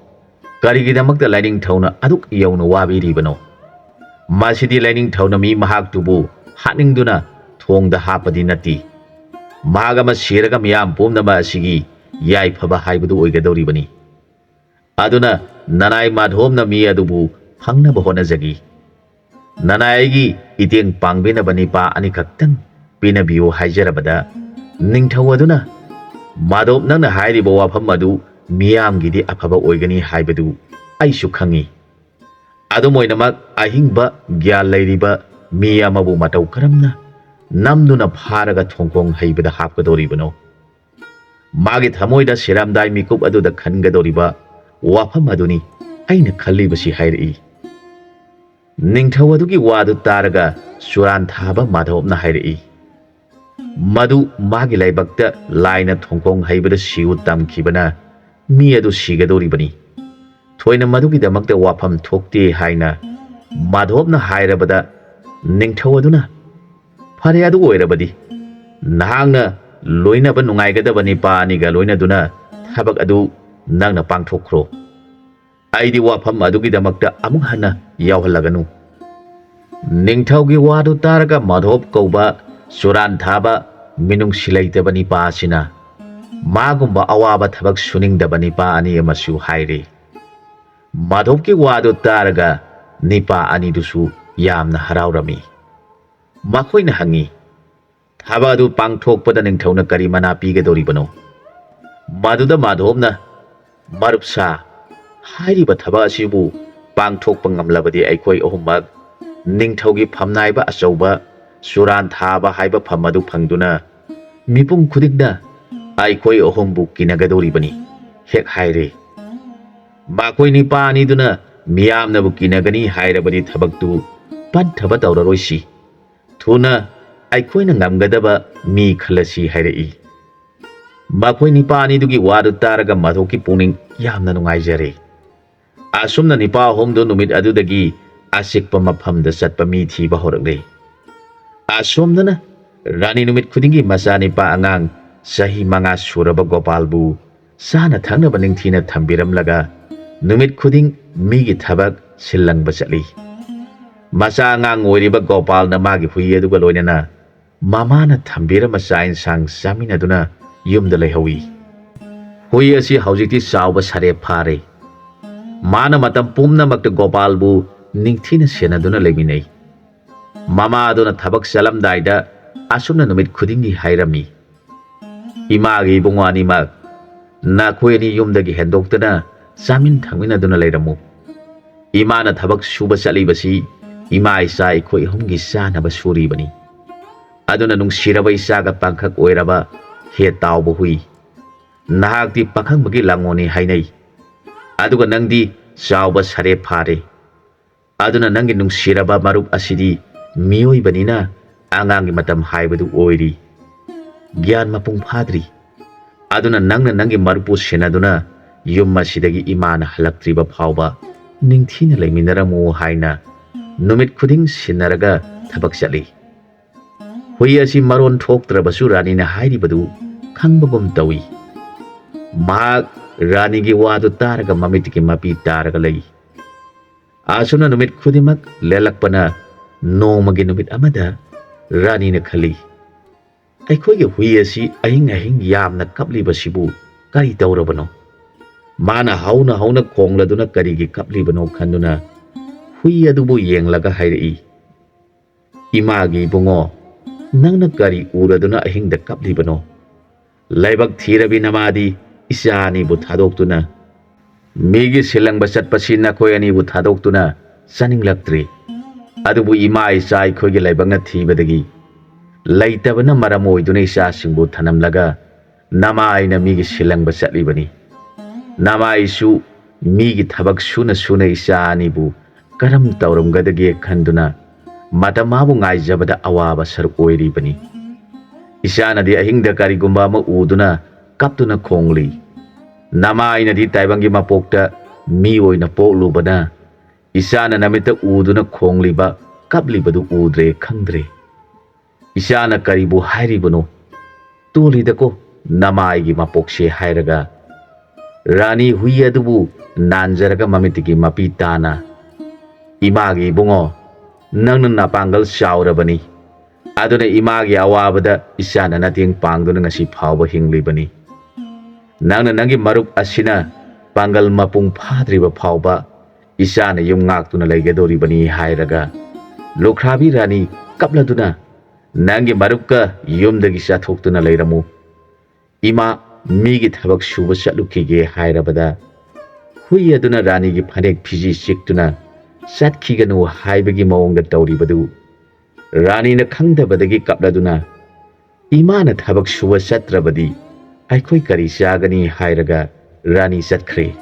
ꯀꯔꯤꯒꯤꯗꯃꯛꯇ ꯂꯥꯏꯅꯤꯡꯊꯧꯅ ꯑꯗꯨꯛ ꯌꯧꯅ ꯋꯥꯕꯤꯔꯤꯕꯅꯣ? ꯃꯁꯤꯗꯤ ꯂꯥꯏꯅꯤꯡꯊꯧꯅ ꯃꯤ ꯃꯍꯥꯛꯇꯨꯕꯨ ꯍꯥꯠꯅꯤꯡꯗꯨꯅ ꯊꯣꯡꯗ ꯍꯥꯞꯄꯗꯤ ꯅꯠꯇꯦ꯫ ꯃꯍꯥꯛ ꯑꯃ ꯁꯤꯔꯒ ꯃꯤꯌꯥꯝ ꯄꯨꯝꯅꯃꯛ ꯑꯁꯤꯒꯤ ꯌꯥꯏꯐꯕ ꯍꯥꯏꯕꯗꯨ ꯑꯣꯏꯒꯗꯧꯔꯤꯕꯅꯤ꯫ ꯑꯗꯨꯅ ꯅꯅꯥꯏ ꯃꯥꯙꯣꯞꯅ ꯃꯤ ꯑꯗꯨꯕꯨ ꯐꯪꯅꯕ ꯍꯣꯠꯅꯖꯒꯤ꯫ ꯅꯅꯥꯏ ꯑꯩꯒꯤ ꯏꯇꯦꯡ ꯄꯥꯡꯕꯤꯅꯕ ꯅꯤꯄꯥ ꯑꯅꯤꯈꯛꯇꯪ ꯄꯤꯅꯕꯤꯌꯨ" ꯍꯥꯏꯖꯔꯕꯗ, ꯅꯤꯡꯊꯧ ꯑꯗꯨꯅ, "ꯃꯥꯙꯣꯞ, ꯅꯪꯅ ꯍꯥꯏꯔꯤꯕ ꯋꯥꯐꯝ ꯑꯗꯨ ꯃꯤꯌꯥꯝꯒꯤꯗꯤ ꯑꯐꯕ ꯑꯣꯏꯒꯅꯤ ꯍꯥꯏꯕꯗꯨ ꯑꯩꯁꯨ ꯈꯪꯏ꯫ ꯑꯗꯨꯝ ꯑꯣꯏꯅꯃꯛ, ꯑꯍꯤꯡꯕ ꯒ꯭ꯌꯥꯟ ꯂꯩꯔꯤꯕ ꯃꯤ ꯑꯃꯕꯨ ꯃꯇꯧ ꯀꯔꯝꯅ ꯅꯝꯗꯨꯅ ꯐꯥꯔꯒ ꯊꯣꯡꯈꯣꯡ ꯍꯩꯕꯗ ꯍꯥꯞꯀꯗꯧꯔꯤꯕꯅꯣ? ꯃꯥꯒꯤ ꯊꯃꯣꯏꯗ ꯁꯤꯔꯝꯗꯥꯏ ꯃꯤꯀꯨꯞ ꯑꯗꯨꯗ ꯈꯟꯒꯗꯧꯔꯤꯕ ꯋꯥꯐꯝ ꯑꯗꯨꯅꯤ ꯑꯩꯅ ꯈꯜꯂꯤꯕꯁꯤ, ꯍꯥꯏꯔꯛꯏ꯫ ꯅꯤꯡꯊꯧ ꯑꯗꯨꯒꯤ ꯋꯥꯗꯨ ꯇꯥꯔꯒ ꯆꯨꯔꯥꯟ ꯊꯥꯕ ꯃꯥꯙꯣꯞꯅ ꯍꯥꯏꯔꯛꯏ, ꯃꯗꯨ ꯃꯥꯒꯤ ꯂꯥꯏꯕꯛꯇ ꯂꯥꯏꯅ ꯊꯣꯡꯈꯣꯡ ꯍꯩꯕꯗ ꯁꯤꯎ ꯇꯝꯈꯤꯕꯅ ꯃꯤ ꯑꯗꯨ ꯁꯤꯒꯗꯧꯔꯤꯕꯅꯤ꯫ ꯊꯣꯏꯅ ꯃꯗꯨꯒꯤꯗꯃꯛꯇ ꯋꯥꯐꯝ ꯊꯣꯛꯇꯦ ꯍꯥꯏꯅ ꯃꯥꯙꯣꯞꯅ ꯍꯥꯏꯔꯕꯗ, ꯅꯤꯡꯊꯧ ꯑꯗꯨꯅ, "ꯐꯔꯦ, ꯑꯗꯨ ꯑꯣꯏꯔꯕꯗꯤ ꯅꯍꯥꯛꯅ ꯂꯣꯏꯅꯕ ꯅꯨꯡꯉꯥꯏꯒꯗꯕ ꯅꯤꯄꯥ ꯑꯅꯤꯒ ꯂꯣꯏꯅꯗꯨꯅ ꯊꯕꯛ ꯑꯗꯨ ꯅꯪꯅ ꯄꯥꯡꯊꯣꯛꯈ꯭ꯔꯣ꯫ ꯑꯩꯗꯤ ꯋꯥꯐꯝ ꯑꯗꯨꯒꯤꯗꯃꯛꯇ ꯑꯃꯨꯛ ꯍꯟꯅ ꯌꯥꯎꯍꯜꯂꯒꯅꯨ꯫" ꯅꯤꯡꯊꯧꯒꯤ ꯋꯥꯗꯨ ꯇꯥꯔꯒ ꯃꯥꯙꯣꯞ ꯀꯧꯕ ꯆꯨꯔꯥꯟ ꯊꯥꯕ ꯃꯤꯅꯨꯡꯁꯤ ꯂꯩꯇꯕ ꯅꯤꯄꯥ ꯑꯁꯤꯅ ꯃꯥꯒꯨꯝꯕ ꯑꯋꯥꯕ ꯊꯕꯛ ꯁꯨꯅꯤꯡꯗꯕ ꯅꯤꯄꯥ ꯑꯅꯤ ꯑꯃꯁꯨ ꯍꯥꯏꯔꯤ꯫ ꯃꯥꯙꯣꯞꯀꯤ ꯋꯥꯗꯨ ꯇꯥꯔꯒ ꯅꯤꯄꯥ ꯑꯅꯤꯗꯨꯁꯨ ꯌꯥꯝꯅ ꯍꯔꯥꯎꯔꯝꯃꯤ꯫ ꯃꯈꯣꯏꯅ ꯍꯪꯉꯤ, "ꯊꯕꯛ ꯑꯗꯨ ꯄꯥꯡꯊꯣꯛꯄꯗ ꯅꯤꯡꯊꯧꯅ ꯀꯔꯤ ꯃꯅꯥ ꯄꯤꯒꯗꯧꯔꯤꯕꯅꯣ?" ꯃꯗꯨꯗ ꯃꯥꯙꯣꯞꯅ, "ꯃꯔꯨꯞꯁꯥ, ꯍꯥꯏꯔꯤꯕ ꯊꯕꯛ ꯑꯁꯤꯕꯨ ꯄꯥꯡꯊꯣꯛꯄ ꯉꯝꯂꯕꯗꯤ ꯑꯩꯈꯣꯏ ꯑꯍꯨꯝꯃꯛ ꯅꯤꯡꯊꯧꯒꯤ ꯐꯝꯅꯥꯏꯕ ꯑꯆꯧꯕ ꯆꯨꯔꯥꯟ ꯊꯥꯕ ꯍꯥꯏꯕ ꯐꯝ ꯑꯗꯨ ꯐꯪꯗꯨꯅ ꯃꯤꯄꯨꯝ ꯈꯨꯗꯤꯡꯅ ꯑꯩꯈꯣꯏ ꯑꯍꯨꯝꯕꯨ ꯀꯤꯅꯒꯗꯧꯔꯤꯕꯅꯤ" ꯍꯦꯛ ꯍꯥꯏꯔꯦ꯫ ꯃꯈꯣꯏ ꯅꯤꯄꯥ ꯑꯅꯤꯗꯨꯅ ꯃꯤꯌꯥꯝꯅꯕꯨ ꯀꯤꯅꯒꯅꯤ ꯍꯥꯏꯔꯕꯗꯤ ꯊꯕꯛꯇꯨ ꯄꯟꯊꯕ ꯇꯧꯔꯔꯣꯏꯁꯤ꯫ ꯊꯨꯅ ꯑꯩꯈꯣꯏꯅ ꯉꯝꯒꯗꯕ ꯃꯤ ꯈꯜꯂꯁꯤ ꯍꯥꯏꯔꯛꯏ꯫ ꯃꯈꯣꯏ ꯅꯤꯄꯥ ꯑꯅꯤꯗꯨꯒꯤ ꯋꯥꯗꯨ ꯇꯥꯔꯒ ꯃꯥꯙꯣꯞꯀꯤ ꯄꯨꯛꯅꯤꯡ ꯌꯥꯝꯅ ꯅꯨꯡꯉꯥꯏꯖꯔꯦ꯫ ꯑꯁꯨꯝꯅ ꯅꯤꯄꯥ ꯑꯍꯨꯝꯗꯨ ꯅꯨꯃꯤꯠ ꯑꯗꯨꯗꯒꯤ ꯑꯆꯤꯛꯄ ꯃꯐꯝꯗ ꯆꯠꯄ ꯃꯤ ꯊꯤꯕ ꯍꯧꯔꯛꯂꯦ꯫ ꯑꯁꯣꯝꯗꯅ ꯔꯥꯅꯤ ꯅꯨꯃꯤꯠ ꯈꯨꯗꯤꯡꯒꯤ ꯃꯆꯥꯅꯤꯄꯥ ꯑꯉꯥꯡ ꯆꯍꯤ ꯃꯉꯥ ꯁꯨꯔꯕ ꯒꯣꯄꯥꯜꯕꯨ ꯆꯥꯅ ꯊꯛꯅꯕ ꯅꯤꯡꯊꯤꯅ ꯊꯝꯕꯤꯔꯝꯂꯒ ꯅꯨꯃꯤꯠ ꯈꯨꯗꯤꯡ ꯃꯤꯒꯤ ꯊꯕꯛ ꯁꯤꯜꯂꯪꯕ ꯆꯠꯂꯤ꯫ ꯃꯆꯥ ꯑꯉꯥꯡ ꯑꯣꯏꯔꯤꯕ ꯒꯣꯄꯥꯜꯅ ꯃꯥꯒꯤ ꯍꯨꯏ ꯑꯗꯨꯒ ꯂꯣꯏꯅꯅ ꯃꯃꯥꯅ ꯊꯝꯕꯤꯔꯝꯕ ꯆꯥꯛ ꯏꯟꯁꯥꯡ ꯆꯥꯃꯤꯟꯅꯗꯨꯅ ꯌꯨꯝꯗ ꯂꯩꯍꯧꯏ꯫ ꯍꯨꯏ ꯑꯁꯤ ꯍꯧꯖꯤꯛꯇꯤ ꯆꯥꯎꯕ ꯁꯥꯔꯦꯞ ꯐꯥꯔꯦ꯫ ꯃꯥꯅ ꯃꯇꯝ ꯄꯨꯝꯅꯃꯛꯇ ꯒꯣꯄꯥꯜꯕꯨ ꯅꯤꯡꯊꯤꯅ ꯁꯦꯟꯅꯗꯨꯅ ꯂꯩꯃꯤꯟꯅꯩ꯫ ꯃꯃꯥ ꯑꯗꯨꯅ ꯊꯕꯛ ꯆꯠꯂꯝꯗꯥꯏꯗ ꯑꯁꯨꯝꯅ ꯅꯨꯃꯤꯠ ꯈꯨꯗꯤꯡꯒꯤ ꯍꯥꯏꯔꯝꯃꯤ, "ꯏꯃꯥꯒꯤ ꯏꯕꯨꯡꯉꯣ ꯑꯅꯤꯃꯛ, ꯅꯈꯣꯏ ꯑꯅꯤ ꯌꯨꯝꯗꯒꯤ ꯍꯦꯟꯗꯣꯛꯇꯅ ꯆꯥꯃꯤꯟ ꯊꯛꯃꯤꯟꯅꯗꯨꯅ ꯂꯩꯔꯝꯃꯨ꯫ ꯏꯃꯥꯅ ꯊꯕꯛ ꯁꯨꯕ ꯆꯠꯂꯤꯕꯁꯤ ꯏꯃꯥ ꯏꯆꯥ ꯑꯩꯈꯣꯏ ꯑꯍꯨꯝꯒꯤ ꯆꯥꯅꯕ ꯁꯨꯔꯤꯕꯅꯤ꯫ ꯑꯗꯨꯅ ꯅꯨꯡꯁꯤꯔꯕ ꯏꯆꯥꯒ ꯄꯥꯡꯈꯛ ꯑꯣꯏꯔꯕ ꯍꯦ ꯇꯥꯎꯕ ꯍꯨꯏ, ꯅꯍꯥꯛꯇꯤ ꯄꯥꯈꯪꯕꯒꯤ ꯂꯥꯡꯉꯣꯅꯤ ꯍꯥꯏꯅꯩ, ꯑꯗꯨꯒ ꯅꯪꯗꯤ ꯆꯥꯎꯕ ꯁꯔꯦꯞ ꯐꯥꯔꯦ꯫ ꯑꯗꯨꯅ ꯅꯪꯒꯤ ꯅꯨꯡꯁꯤꯔꯕ ꯃꯔꯨꯞ ꯑꯁꯤꯗꯤ ꯃꯤꯑꯣꯏꯕꯅꯤꯅ ꯑꯉꯥꯡꯒꯤ ꯃꯇꯝ ꯍꯥꯏꯕꯗꯨ ꯑꯣꯏꯔꯤ, ꯒ꯭ꯌꯥꯟ ꯃꯄꯨꯡ ꯐꯥꯗ꯭ꯔꯤ꯫ ꯑꯗꯨꯅ ꯅꯪꯅ ꯅꯪꯒꯤ ꯃꯔꯨꯞꯄꯨ ꯁꯦꯟꯅꯗꯨꯅ ꯌꯨꯝ ꯑꯁꯤꯗꯒꯤ ꯏꯃꯥꯅ ꯍꯜꯂꯛꯇ꯭ꯔꯤꯕ ꯐꯥꯎꯕ ꯅꯤꯡꯊꯤꯅ ꯂꯩꯃꯤꯟꯅꯔꯝꯃꯨ ꯍꯥꯏꯅ ꯅꯨꯃꯤꯠ ꯈꯨꯗꯤꯡ ꯁꯤꯟꯅꯔꯒ ꯊꯕꯛ ꯆꯠꯂꯤ꯫ ꯍꯨꯏ ꯑꯁꯤ ꯃꯔꯣꯟ ꯊꯣꯛꯇ꯭ꯔꯕꯁꯨ ꯔꯥꯅꯤꯅ ꯍꯥꯏꯔꯤꯕꯗꯨ ꯈꯪꯕꯒꯨꯝ ꯇꯧꯏ꯫ ꯃꯍꯥꯛ ꯔꯥꯅꯤꯒꯤ ꯋꯥꯗꯨ ꯇꯥꯔꯒ ꯃꯃꯤꯠꯇꯒꯤ ꯃꯄꯤ ꯇꯥꯔꯒ ꯂꯩ꯫ ꯑꯁꯨꯝꯅ ꯅꯨꯃꯤꯠ ꯈꯨꯗꯤꯡꯃꯛ ꯂꯦꯜꯂꯛꯄꯅ ꯅꯣꯡꯃꯒꯤ ꯅꯨꯃꯤꯠ ꯑꯃꯗ ꯔꯥꯅꯤꯅ ꯈꯜꯂꯤ, "ꯑꯩꯈꯣꯏꯒꯤ ꯍꯨꯏ ꯑꯁꯤ ꯑꯍꯤꯡ ꯑꯍꯤꯡ ꯌꯥꯝꯅ ꯀꯞꯂꯤꯕꯁꯤꯕꯨ ꯀꯔꯤ ꯇꯧꯔꯕꯅꯣ? ꯃꯥꯅ ꯍꯧꯅ ꯍꯧꯅ ꯈꯣꯡꯂꯗꯨꯅ ꯀꯔꯤꯒꯤ ꯀꯞꯂꯤꯕꯅꯣ?" ꯈꯟꯗꯨꯅ ꯍꯨꯏ ꯑꯗꯨꯕꯨ ꯌꯦꯡꯂꯒ ꯍꯥꯏꯔꯛꯏ, "ꯏꯃꯥꯒꯤ ꯏꯕꯨꯡꯉꯣ, ꯅꯪꯅ ꯀꯔꯤ ꯎꯔꯗꯨꯅ ꯑꯍꯤꯡꯗ ꯀꯞꯂꯤꯕꯅꯣ? ꯂꯥꯏꯕꯛ ꯊꯤꯔꯕꯤ ꯅꯃꯥꯗꯤ ꯏꯆꯥ ꯑꯅꯤꯕꯨ ꯊꯥꯗꯣꯛꯇꯨꯅ, ꯃꯤꯒꯤ ꯁꯤꯜꯂꯪꯕ ꯆꯠꯄꯁꯤ ꯅꯈꯣꯏ ꯑꯅꯤꯕꯨ ꯊꯥꯗꯣꯛꯇꯨꯅ ꯆꯥꯅꯤꯡꯂꯛꯇ꯭ꯔꯤ꯫ ꯑꯗꯨꯕꯨ ꯏꯃꯥ ꯏꯆꯥ ꯑꯩꯈꯣꯏꯒꯤ ꯂꯥꯏꯕꯛꯅ ꯊꯤꯕꯗꯒꯤ ꯂꯩꯇꯕꯅ ꯃꯔꯝ ꯑꯣꯏꯗꯨꯅ ꯏꯆꯥꯁꯤꯡꯕꯨ ꯊꯅꯝꯂꯒ ꯅꯃꯥꯏꯅ ꯃꯤꯒꯤ ꯁꯤꯜꯂꯪꯕ ꯆꯠꯂꯤꯕꯅꯤ꯫ ꯅꯃꯥꯏꯁꯨ ꯃꯤꯒꯤ ꯊꯕꯛ ꯁꯨꯅ ꯁꯨꯅ ꯏꯆꯥ ꯑꯅꯤꯕꯨ ꯀꯔꯝ ꯇꯧꯔꯝꯒꯗꯒꯦ ꯈꯟꯗꯨꯅ ꯃꯇꯝ ꯃꯥꯕꯨ ꯉꯥꯏꯖꯕꯗ ꯑꯋꯥꯕ ꯁꯔꯨꯛ ꯑꯣꯏꯔꯤꯕꯅꯤ꯫ ꯏꯆꯥꯅꯗꯤ ꯑꯍꯤꯡꯗ ꯀꯔꯤꯒꯨꯝꯕ ꯑꯃ ꯎꯗꯨꯅ ꯀꯞꯇꯨꯅ ꯈꯣꯡꯂꯤ꯫ ꯅꯃꯥꯏꯅꯗꯤ ꯇꯥꯏꯕꯪꯒꯤ ꯃꯄꯣꯛꯇ ꯃꯤ ꯑꯣꯏꯅ ꯄꯣꯛꯂꯨꯕꯅ ꯏꯆꯥꯅ ꯅꯃꯤꯠꯇ ꯎꯗꯨꯅ ꯈꯣꯡꯂꯤꯕ, ꯀꯞꯂꯤꯕꯗꯨ ꯎꯗ꯭ꯔꯦ, ꯈꯪꯗ꯭ꯔꯦ꯫ ꯏꯆꯥꯅ ꯀꯔꯤꯕꯨ ꯍꯥꯏꯔꯤꯕꯅꯣ? ꯇꯣꯜꯂꯤꯗꯀꯣ ꯅꯃꯥꯏꯒꯤ ꯃꯄꯣꯛꯁꯦ" ꯍꯥꯏꯔꯒ ꯔꯥꯅꯤ ꯍꯨꯏ ꯑꯗꯨꯕꯨ ꯅꯥꯟꯖꯔꯒ ꯃꯃꯤꯠꯇꯒꯤ ꯃꯄꯤ ꯇꯥꯅ, "ꯏꯃꯥꯒꯤ ꯏꯕꯨꯡꯉꯣ, ꯅꯪꯅ ꯅꯄꯥꯡꯒꯜ ꯆꯥꯎꯔꯕꯅꯤ, ꯑꯗꯨꯅ ꯏꯃꯥꯒꯤ ꯑꯋꯥꯕꯗ ꯏꯆꯥꯅ ꯃꯇꯦꯡ ꯄꯥꯡꯗꯨꯅ ꯉꯁꯤ ꯐꯥꯎꯕ ꯍꯤꯡꯂꯤꯕꯅꯤ꯫ ꯅꯪꯅ ꯅꯪꯒꯤ ꯃꯔꯨꯞ ꯑꯁꯤꯅ ꯄꯥꯡꯒꯜ ꯃꯄꯨꯡ ꯐꯥꯗ꯭ꯔꯤꯕ ꯐꯥꯎꯕ ꯏꯆꯥꯅ ꯌꯨꯝ ꯉꯥꯛꯇꯨꯅ ꯂꯩꯒꯗꯧꯔꯤꯕꯅꯤ" ꯍꯥꯏꯔꯒ ꯂꯨꯈ꯭ꯔꯥꯕꯤ ꯔꯥꯅꯤ ꯀꯞꯂꯗꯨꯅ, "ꯅꯪꯒꯤ ꯃꯔꯨꯞꯀ ꯌꯨꯝꯗꯒꯤ ꯆꯠꯊꯣꯛꯇꯨꯅ ꯂꯩꯔꯝꯃꯨ꯫ ꯏꯃꯥ ꯃꯤꯒꯤ ꯊꯕꯛ ꯁꯨꯕ ꯆꯠꯂꯨꯈꯤꯒꯦ" ꯍꯥꯏꯔꯕꯗ ꯍꯨꯏ ꯑꯗꯨꯅ ꯔꯥꯅꯤꯒꯤ ꯐꯅꯦꯛ ꯐꯤꯖꯤ ꯆꯤꯛꯇꯨꯅ ꯆꯠꯈꯤꯒꯅꯨ ꯍꯥꯏꯕꯒꯤ ꯃꯑꯣꯡꯗ ꯇꯧꯔꯤꯕꯗꯨ ꯔꯥꯅꯤꯅ ꯈꯪꯗꯕꯗꯒꯤ ꯀꯞꯂꯗꯨꯅ, "ꯏꯃꯥꯅ ꯊꯕꯛ ꯁꯨꯕ ꯆꯠꯇ꯭ꯔꯕꯗꯤ ꯑꯩꯈꯣꯏ ꯀꯔꯤ ꯆꯥꯒꯅꯤ?" ꯍꯥꯏꯔꯒ ꯔꯥꯅꯤ ꯆꯠꯈ꯭ꯔꯦ꯫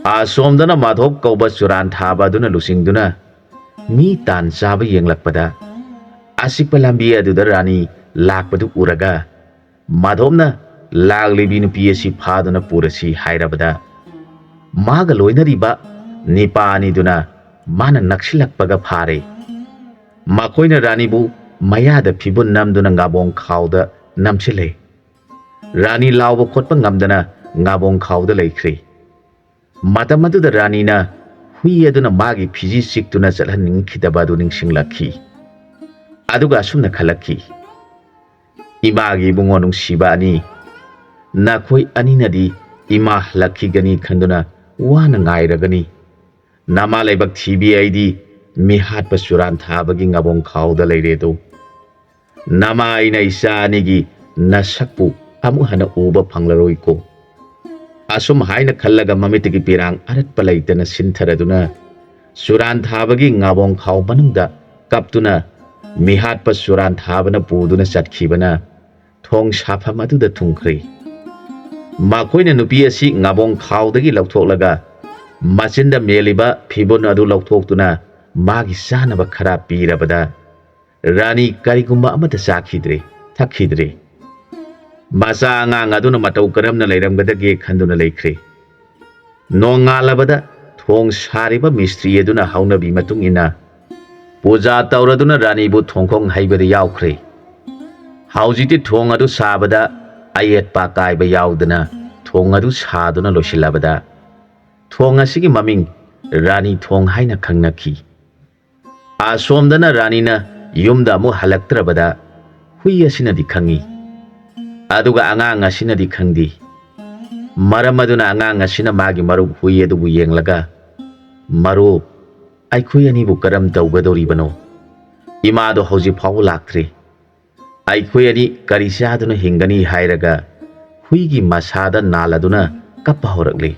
ꯑꯁꯣꯝꯗꯅ ꯃꯥꯙꯣꯞ ꯀꯧꯕ ꯆꯨꯔꯥꯟ ꯊꯥꯕ ꯑꯗꯨꯅ ꯂꯨꯆꯤꯡꯗꯨꯅ ꯃꯤ ꯇꯥꯟ ꯆꯥꯕ ꯌꯦꯡꯂꯛꯄꯗ, ꯑꯆꯤꯛꯄ ꯂꯝꯕꯤ ꯑꯗꯨꯗ ꯔꯥꯅꯤ ꯂꯥꯛꯄꯗꯨ ꯎꯔꯒ, ꯃꯥꯙꯣꯞꯅ ꯂꯥꯛꯂꯤꯕꯤ ꯅꯨꯄꯤ ꯑꯁꯤ ꯐꯥꯗꯨꯅ ꯄꯨꯔꯁꯤ ꯍꯥꯏꯔꯕꯗ, ꯃꯥꯒ ꯂꯣꯏꯅꯔꯤꯕ ꯅꯤꯄꯥ ꯑꯅꯤꯗꯨꯅ ꯃꯥꯅ ꯅꯛꯁꯤꯜꯂꯛꯄꯒ ꯐꯥꯔꯦ꯫ ꯃꯈꯣꯏꯅ ꯔꯥꯅꯤꯕꯨ ꯃꯌꯥꯗ ꯐꯤꯕꯨꯟ ꯅꯝꯗꯨꯅ ꯉꯥꯕꯣꯡ ꯈꯥꯎꯗ ꯅꯝꯁꯤꯜꯂꯦ꯫ ꯔꯥꯅꯤ ꯂꯥꯎꯕ ꯈꯣꯠꯄ ꯉꯝꯗꯅ ꯉꯥꯕꯣꯡ ꯈꯥꯎꯗ ꯂꯩꯈ꯭ꯔꯦ꯫ ꯃꯇꯝ ꯑꯗꯨꯗ ꯔꯥꯅꯤꯅ ꯍꯨꯏ ꯑꯗꯨꯅ ꯃꯥꯒꯤ ꯐꯤꯖꯤ ꯆꯤꯛꯇꯨꯅ ꯆꯠꯍꯟꯅꯤꯡꯈꯤꯗꯕ ꯑꯗꯨ ꯅꯤꯡꯁꯤꯡꯂꯛꯈꯤ꯫ ꯑꯗꯨꯒ ꯑꯁꯨꯝꯅ ꯈꯜꯂꯛꯈꯤ, "ꯏꯃꯥꯒꯤ ꯏꯕꯨꯡꯉꯣ ꯅꯨꯡꯁꯤꯕ ꯑꯅꯤ, ꯅꯈꯣꯏ ꯑꯅꯤꯅꯗꯤ ꯏꯃꯥ ꯍꯜꯂꯛꯈꯤꯒꯅꯤ ꯈꯟꯗꯨꯅ ꯋꯥꯅ ꯉꯥꯏꯔꯒꯅꯤ꯫ ꯅꯃꯥ ꯂꯩꯕꯛ ꯊꯤꯕꯤ ꯑꯩꯗꯤ ꯃꯤꯍꯥꯠꯄ ꯆꯨꯔꯥꯟ ꯊꯥꯕꯒꯤ ꯉꯥꯕꯣꯡ ꯈꯥꯎꯗ ꯂꯩꯔꯦꯗꯣ꯫ ꯅꯃꯥ ꯑꯩꯅ ꯏꯆꯥ ꯑꯅꯤꯒꯤ ꯅꯁꯛꯄꯨ ꯑꯃꯨꯛ ꯍꯟꯅ ꯎꯕ ꯐꯪꯂꯔꯣꯏꯀꯣ꯫" ꯑꯁꯨꯝ ꯍꯥꯏꯅ ꯈꯜꯂꯒ ꯃꯃꯤꯠꯇꯒꯤ ꯄꯤꯔꯥꯡ ꯑꯔꯠꯄ ꯂꯩꯇꯅ ꯁꯤꯟꯊꯔꯗꯨꯅ ꯆꯨꯔꯥꯟ ꯊꯥꯕꯒꯤ ꯉꯥꯕꯣꯡ ꯈꯥꯎ ꯃꯅꯨꯡꯗ ꯀꯞꯇꯨꯅ ꯃꯤꯍꯥꯠꯄ ꯆꯨꯔꯥꯟ ꯊꯥꯕꯅ ꯄꯨꯗꯨꯅ ꯆꯠꯈꯤꯕꯅ ꯊꯣꯡ ꯁꯥꯐꯝ ꯑꯗꯨꯗ ꯊꯨꯡꯈ꯭ꯔꯦ꯫ ꯃꯈꯣꯏꯅ ꯅꯨꯄꯤ ꯑꯁꯤ ꯉꯥꯕꯣꯡ ꯈꯥꯎꯗꯒꯤ ꯂꯧꯊꯣꯛꯂꯒ ꯃꯆꯤꯟꯗ ꯃꯦꯜꯂꯤꯕ ꯐꯤꯕꯨꯟ ꯑꯗꯨ ꯂꯧꯊꯣꯛꯇꯨꯅ ꯃꯥꯒꯤ ꯆꯥꯅꯕ ꯈꯔ ꯄꯤꯔꯕꯗ ꯔꯥꯅꯤ ꯀꯔꯤꯒꯨꯝꯕ ꯑꯃꯠꯇ ꯆꯥꯈꯤꯗ꯭ꯔꯦ, ꯊꯛꯈꯤꯗ꯭ꯔꯦ꯫ ꯃꯆꯥ ꯑꯉꯥꯡ ꯑꯗꯨꯅ ꯃꯇꯧ ꯀꯔꯝꯅ ꯂꯩꯔꯝꯒꯗꯒꯦ ꯈꯟꯗꯨꯅ ꯂꯩꯈ꯭ꯔꯦ꯫ ꯅꯣꯡꯉꯥꯜꯂꯕꯗ ꯊꯣꯡ ꯁꯥꯔꯤꯕ ꯃꯤꯁꯇ꯭ꯔꯤ ꯑꯗꯨꯅ ꯍꯧꯅꯕꯤ ꯃꯇꯨꯡ ꯏꯟꯅ ꯄꯨꯖꯥ ꯇꯧꯔꯗꯨꯅ ꯔꯥꯅꯤꯕꯨ ꯊꯣꯡꯈꯣꯡ ꯍꯩꯕꯗ ꯌꯥꯎꯈ꯭ꯔꯦ꯫ ꯍꯧꯖꯤꯛꯇꯤ ꯊꯣꯡ ꯑꯗꯨ ꯁꯥꯕꯗ ꯑꯌꯦꯠꯄ ꯑꯀꯥꯏꯕ ꯌꯥꯎꯗꯅ ꯊꯣꯡ ꯑꯗꯨ ꯁꯥꯗꯨꯅ ꯂꯣꯏꯁꯤꯜꯂꯕꯗ ꯊꯣꯡ ꯑꯁꯤꯒꯤ ꯃꯃꯤꯡ ꯔꯥꯅꯤ ꯊꯣꯡ ꯍꯥꯏꯅ ꯈꯪꯅꯈꯤ꯫ ꯑꯁꯣꯝꯗꯅ ꯔꯥꯅꯤꯅ ꯌꯨꯝꯗ ꯑꯃꯨꯛ ꯍꯜꯂꯛꯇ꯭ꯔꯕꯗ ꯍꯨꯏ ꯑꯁꯤꯅꯗꯤ ꯈꯪꯏ, ꯑꯗꯨꯒ ꯑꯉꯥꯡ ꯑꯁꯤꯅꯗꯤ ꯈꯪꯗꯦ꯫ ꯃꯔꯝ ꯑꯗꯨꯅ ꯑꯉꯥꯡ ꯑꯁꯤꯅ ꯃꯥꯒꯤ ꯃꯔꯨꯞ ꯍꯨꯏ ꯑꯗꯨꯕꯨ ꯌꯦꯡꯂꯒ, "ꯃꯔꯨꯞ, ꯑꯩꯈꯣꯏ ꯑꯅꯤꯕꯨ ꯀꯔꯝ ꯇꯧꯒꯗꯧꯔꯤꯕꯅꯣ? ꯏꯃꯥꯗꯣ ꯍꯧꯖꯤꯛ ꯐꯥꯎꯕ ꯂꯥꯛꯇ꯭ꯔꯤ꯫ ꯑꯩꯈꯣꯏ ꯑꯅꯤ ꯀꯔꯤ ꯆꯥꯗꯨꯅ ꯍꯤꯡꯒꯅꯤ?" ꯍꯥꯏꯔꯒ ꯍꯨꯏꯒꯤ ꯃꯁꯥꯗ ꯅꯥꯜꯂꯗꯨꯅ ꯀꯞꯄ ꯍꯧꯔꯛꯂꯤ꯫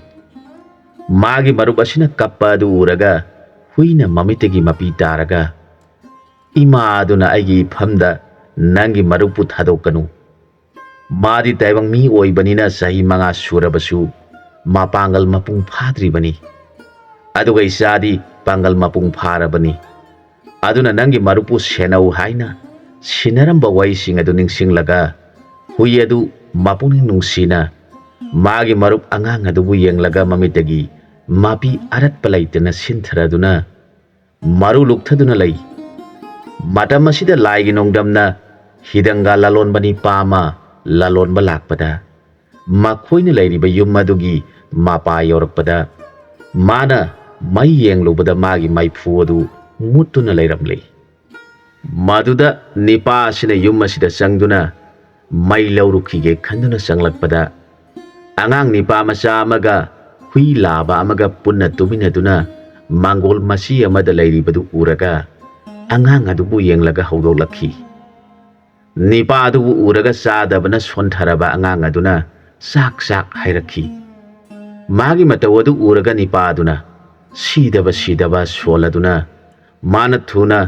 ꯃꯥꯒꯤ ꯃꯔꯨꯞ ꯑꯁꯤꯅ ꯀꯞꯄ ꯑꯗꯨ ꯎꯔꯒ ꯍꯨꯏꯅ ꯃꯃꯤꯠꯇꯒꯤ ꯃꯄꯤ ꯇꯥꯔꯒ, ꯏꯃꯥ ꯑꯗꯨꯅ ꯑꯩꯒꯤ ꯏꯐꯝꯗ ꯅꯪꯒꯤ ꯃꯔꯨꯞꯄꯨ ꯊꯥꯗꯣꯛꯀꯅꯨ꯫ ꯃꯥꯗꯤ ꯇꯥꯏꯕꯪ ꯃꯤ ꯑꯣꯏꯕꯅꯤꯅ ꯆꯍꯤ ꯃꯉꯥ ꯁꯨꯔꯕꯁꯨ ꯃꯄꯥꯡꯒꯜ ꯃꯄꯨꯡ ꯐꯥꯗ꯭ꯔꯤꯕꯅꯤ꯫ ꯑꯗꯨꯒ ꯏꯆꯥꯗꯤ ꯄꯥꯡꯒꯜ ꯃꯄꯨꯡ ꯐꯥꯔꯕꯅꯤ꯫ ꯑꯗꯨꯅ ꯅꯪꯒꯤ ꯃꯔꯨꯞꯄꯨ ꯁꯦꯟꯅꯧ ꯍꯥꯏꯅ ꯁꯤꯟꯅꯔꯝꯕ ꯋꯥꯔꯤꯁꯤꯡ ꯑꯗꯨ ꯅꯤꯡꯁꯤꯡꯂꯒ ꯍꯨꯏ ꯑꯗꯨ ꯃꯄꯨꯛꯅꯤꯡ ꯅꯨꯡꯁꯤꯅ ꯃꯥꯒꯤ ꯃꯔꯨꯞ ꯑꯉꯥꯡ ꯑꯗꯨꯕꯨ ꯌꯦꯡꯂꯒ ꯃꯃꯤꯠꯇꯒꯤ ꯃꯄꯤ ꯑꯔꯠꯄ ꯂꯩꯇꯅ ꯁꯤꯟꯊꯔꯗꯨꯅ ꯃꯔꯨ ꯂꯨꯛꯊꯗꯨꯅ ꯂꯩ꯫ ꯃꯇꯝ ꯑꯁꯤꯗ ꯂꯥꯏꯒꯤ ꯅꯣꯡꯗꯝꯅ ꯍꯤꯗꯪꯒ ꯂꯂꯣꯟꯕ ꯅꯤꯄꯥ ꯑꯃ ꯂꯂꯣꯟꯕ ꯂꯥꯛꯄꯗ ꯃꯈꯣꯏꯅ ꯂꯩꯔꯤꯕ ꯌꯨꯝ ꯑꯗꯨꯒꯤ ꯃꯄꯥ ꯌꯧꯔꯛꯄꯗ ꯃꯥꯅ ꯃꯩ ꯌꯦꯡꯂꯨꯕꯗ ꯃꯥꯒꯤ ꯃꯩꯐꯨ ꯑꯗꯨ ꯃꯨꯠꯇꯨꯅ ꯂꯩꯔꯝꯂꯦ꯫ ꯃꯗꯨꯗ ꯅꯤꯄꯥ ꯑꯁꯤꯅ ꯌꯨꯝ ꯑꯁꯤꯗ ꯆꯪꯗꯨꯅ ꯃꯩ ꯂꯧꯔꯨꯈꯤꯒꯦ ꯈꯟꯗꯨꯅ ꯆꯪꯂꯛꯄꯗ ꯑꯉꯥꯡ ꯅꯤꯄꯥ ꯃꯆꯥ ꯑꯃꯒ ꯍꯨꯏ ꯂꯥꯕ ꯑꯃꯒ ꯄꯨꯟꯅ ꯇꯨꯃꯤꯟꯅꯗꯨꯅ ꯃꯥꯡꯒꯣꯜ ꯃꯆꯤ ꯑꯃꯗ ꯂꯩꯔꯤꯕꯗꯨ ꯎꯔꯒ ꯑꯉꯥꯡ ꯑꯗꯨꯕꯨ ꯌꯦꯡꯂꯒ ꯍꯧꯗꯣꯛꯂꯛꯈꯤ꯫ ꯅꯤꯄꯥ ꯑꯗꯨꯕꯨ ꯎꯔꯒ ꯆꯥꯗꯕꯅ ꯁꯣꯟꯊꯔꯕ ꯑꯉꯥꯡ ꯑꯗꯨꯅ ꯆꯥꯛ ꯆꯥꯛ ꯍꯥꯏꯔꯛꯈꯤ꯫ ꯃꯥꯒꯤ ꯃꯇꯧ ꯑꯗꯨ ꯎꯔꯒ ꯅꯤꯄꯥ ꯑꯗꯨꯅ ꯁꯤꯗꯕ ꯁꯤꯗꯕ ꯁꯣꯜꯂꯗꯨꯅ ꯃꯥꯅ ꯊꯨꯅ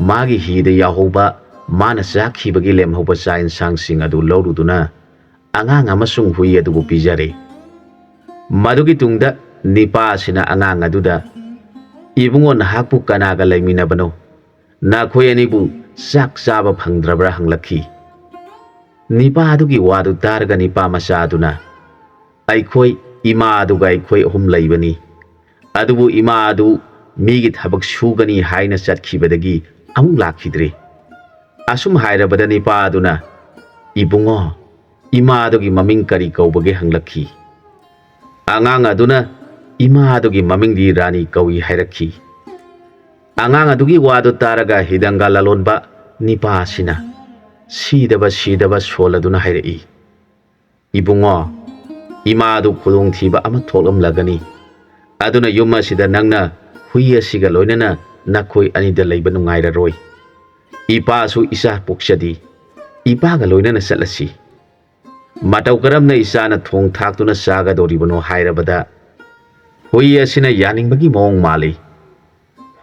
ꯃꯥꯒꯤ ꯍꯤꯗ ꯌꯥꯎꯍꯧꯕ ꯃꯥꯅ ꯆꯥꯈꯤꯕꯒꯤ ꯂꯦꯝꯍꯧꯕ ꯆꯥꯛ ꯏꯟꯁꯥꯡꯁꯤꯡ ꯑꯗꯨ ꯂꯧꯔꯨꯗꯨꯅ ꯑꯉꯥꯡ ꯑꯃꯁꯨꯡ ꯍꯨꯏ ꯑꯗꯨꯕꯨ ꯄꯤꯖꯔꯦ꯫ ꯃꯗꯨꯒꯤ ꯇꯨꯡꯗ ꯅꯤꯄꯥ ꯑꯁꯤꯅ ꯑꯉꯥꯡ ꯑꯗꯨꯗ, "ꯏꯕꯨꯡꯉꯣ, ꯅꯍꯥꯛꯄꯨ ꯀꯅꯥꯒ ꯂꯩꯃꯤꯟꯅꯕꯅꯣ? ꯅꯈꯣꯏ ꯑꯅꯤꯕꯨ ꯆꯥꯛ ꯆꯥꯕ ꯐꯪꯗ꯭ꯔꯕ꯭ꯔꯥ?" ꯍꯪꯂꯛꯈꯤ꯫ ꯅꯤꯄꯥ ꯑꯗꯨꯒꯤ ꯋꯥꯗꯨ ꯇꯥꯔꯒ ꯅꯤꯄꯥ ꯃꯆꯥ ꯑꯗꯨꯅ, "ꯑꯩꯈꯣꯏ ꯏꯃꯥ ꯑꯗꯨꯒ ꯑꯩꯈꯣꯏ ꯑꯍꯨꯝ ꯂꯩꯕꯅꯤ꯫ ꯑꯗꯨꯕꯨ ꯏꯃꯥ ꯑꯗꯨ ꯃꯤꯒꯤ ꯊꯕꯛ ꯁꯨꯒꯅꯤ ꯍꯥꯏꯅ ꯆꯠꯈꯤꯕꯗꯒꯤ ꯑꯃꯨꯛ ꯂꯥꯛꯈꯤꯗ꯭ꯔꯤ꯫" ꯑꯁꯨꯝ ꯍꯥꯏꯔꯕꯗ ꯅꯤꯄꯥ ꯑꯗꯨꯅ, "ꯏꯕꯨꯡꯉꯣ, ꯏꯃꯥ ꯑꯗꯨꯒꯤ ꯃꯃꯤꯡ ꯀꯔꯤ ꯀꯧꯕꯒꯦ?" ꯍꯪꯂꯛꯈꯤ꯫ ꯑꯉꯥꯡ ꯑꯗꯨꯅ ꯏꯃꯥ ꯑꯗꯨꯒꯤ ꯃꯃꯤꯡꯗꯤ ꯔꯥꯅꯤ ꯀꯧꯏ ꯍꯥꯏꯔꯛꯈꯤ꯫ ꯑꯉꯥꯡ ꯑꯗꯨꯒꯤ ꯋꯥꯗꯨ ꯇꯥꯔꯒ ꯍꯤꯗꯪꯒ ꯂꯂꯣꯟꯕ ꯅꯤꯄꯥ ꯑꯁꯤꯅ ꯁꯤꯗꯕ ꯁꯤꯗꯕ ꯁꯣꯜꯂꯗꯨꯅ ꯍꯥꯏꯔꯛꯏ, "ꯏꯕꯨꯡꯉꯣ, ꯏꯃꯥ ꯑꯗꯨ ꯈꯨꯗꯣꯡꯊꯤꯕ ꯑꯃ ꯊꯣꯛꯂꯝꯂꯒꯅꯤ꯫ ꯑꯗꯨꯅ ꯌꯨꯝ ꯑꯁꯤꯗ ꯅꯪꯅ ꯍꯨꯏ ꯑꯁꯤꯒ ꯂꯣꯏꯅꯅ ꯅꯈꯣꯏ ꯑꯅꯤꯗ ꯂꯩꯕ ꯅꯨꯡꯉꯥꯏꯔꯔꯣꯏ꯫ ꯏꯄꯥꯁꯨ ꯏꯆꯥ ꯄꯣꯛꯆꯗꯤ, ꯏꯄꯥꯒ ꯂꯣꯏꯅꯅ ꯆꯠꯂꯁꯤ꯫ ꯃꯇꯧ ꯀꯔꯝꯅ ꯏꯆꯥꯅ ꯊꯣꯡ ꯊꯥꯛꯇꯨꯅ ꯆꯥꯒꯗꯧꯔꯤꯕꯅꯣ?" ꯍꯥꯏꯔꯕꯗ ꯍꯨꯏ ꯑꯁꯤꯅ ꯌꯥꯅꯤꯡꯕꯒꯤ ꯃꯑꯣꯡ ꯃꯥꯜꯂꯤ꯫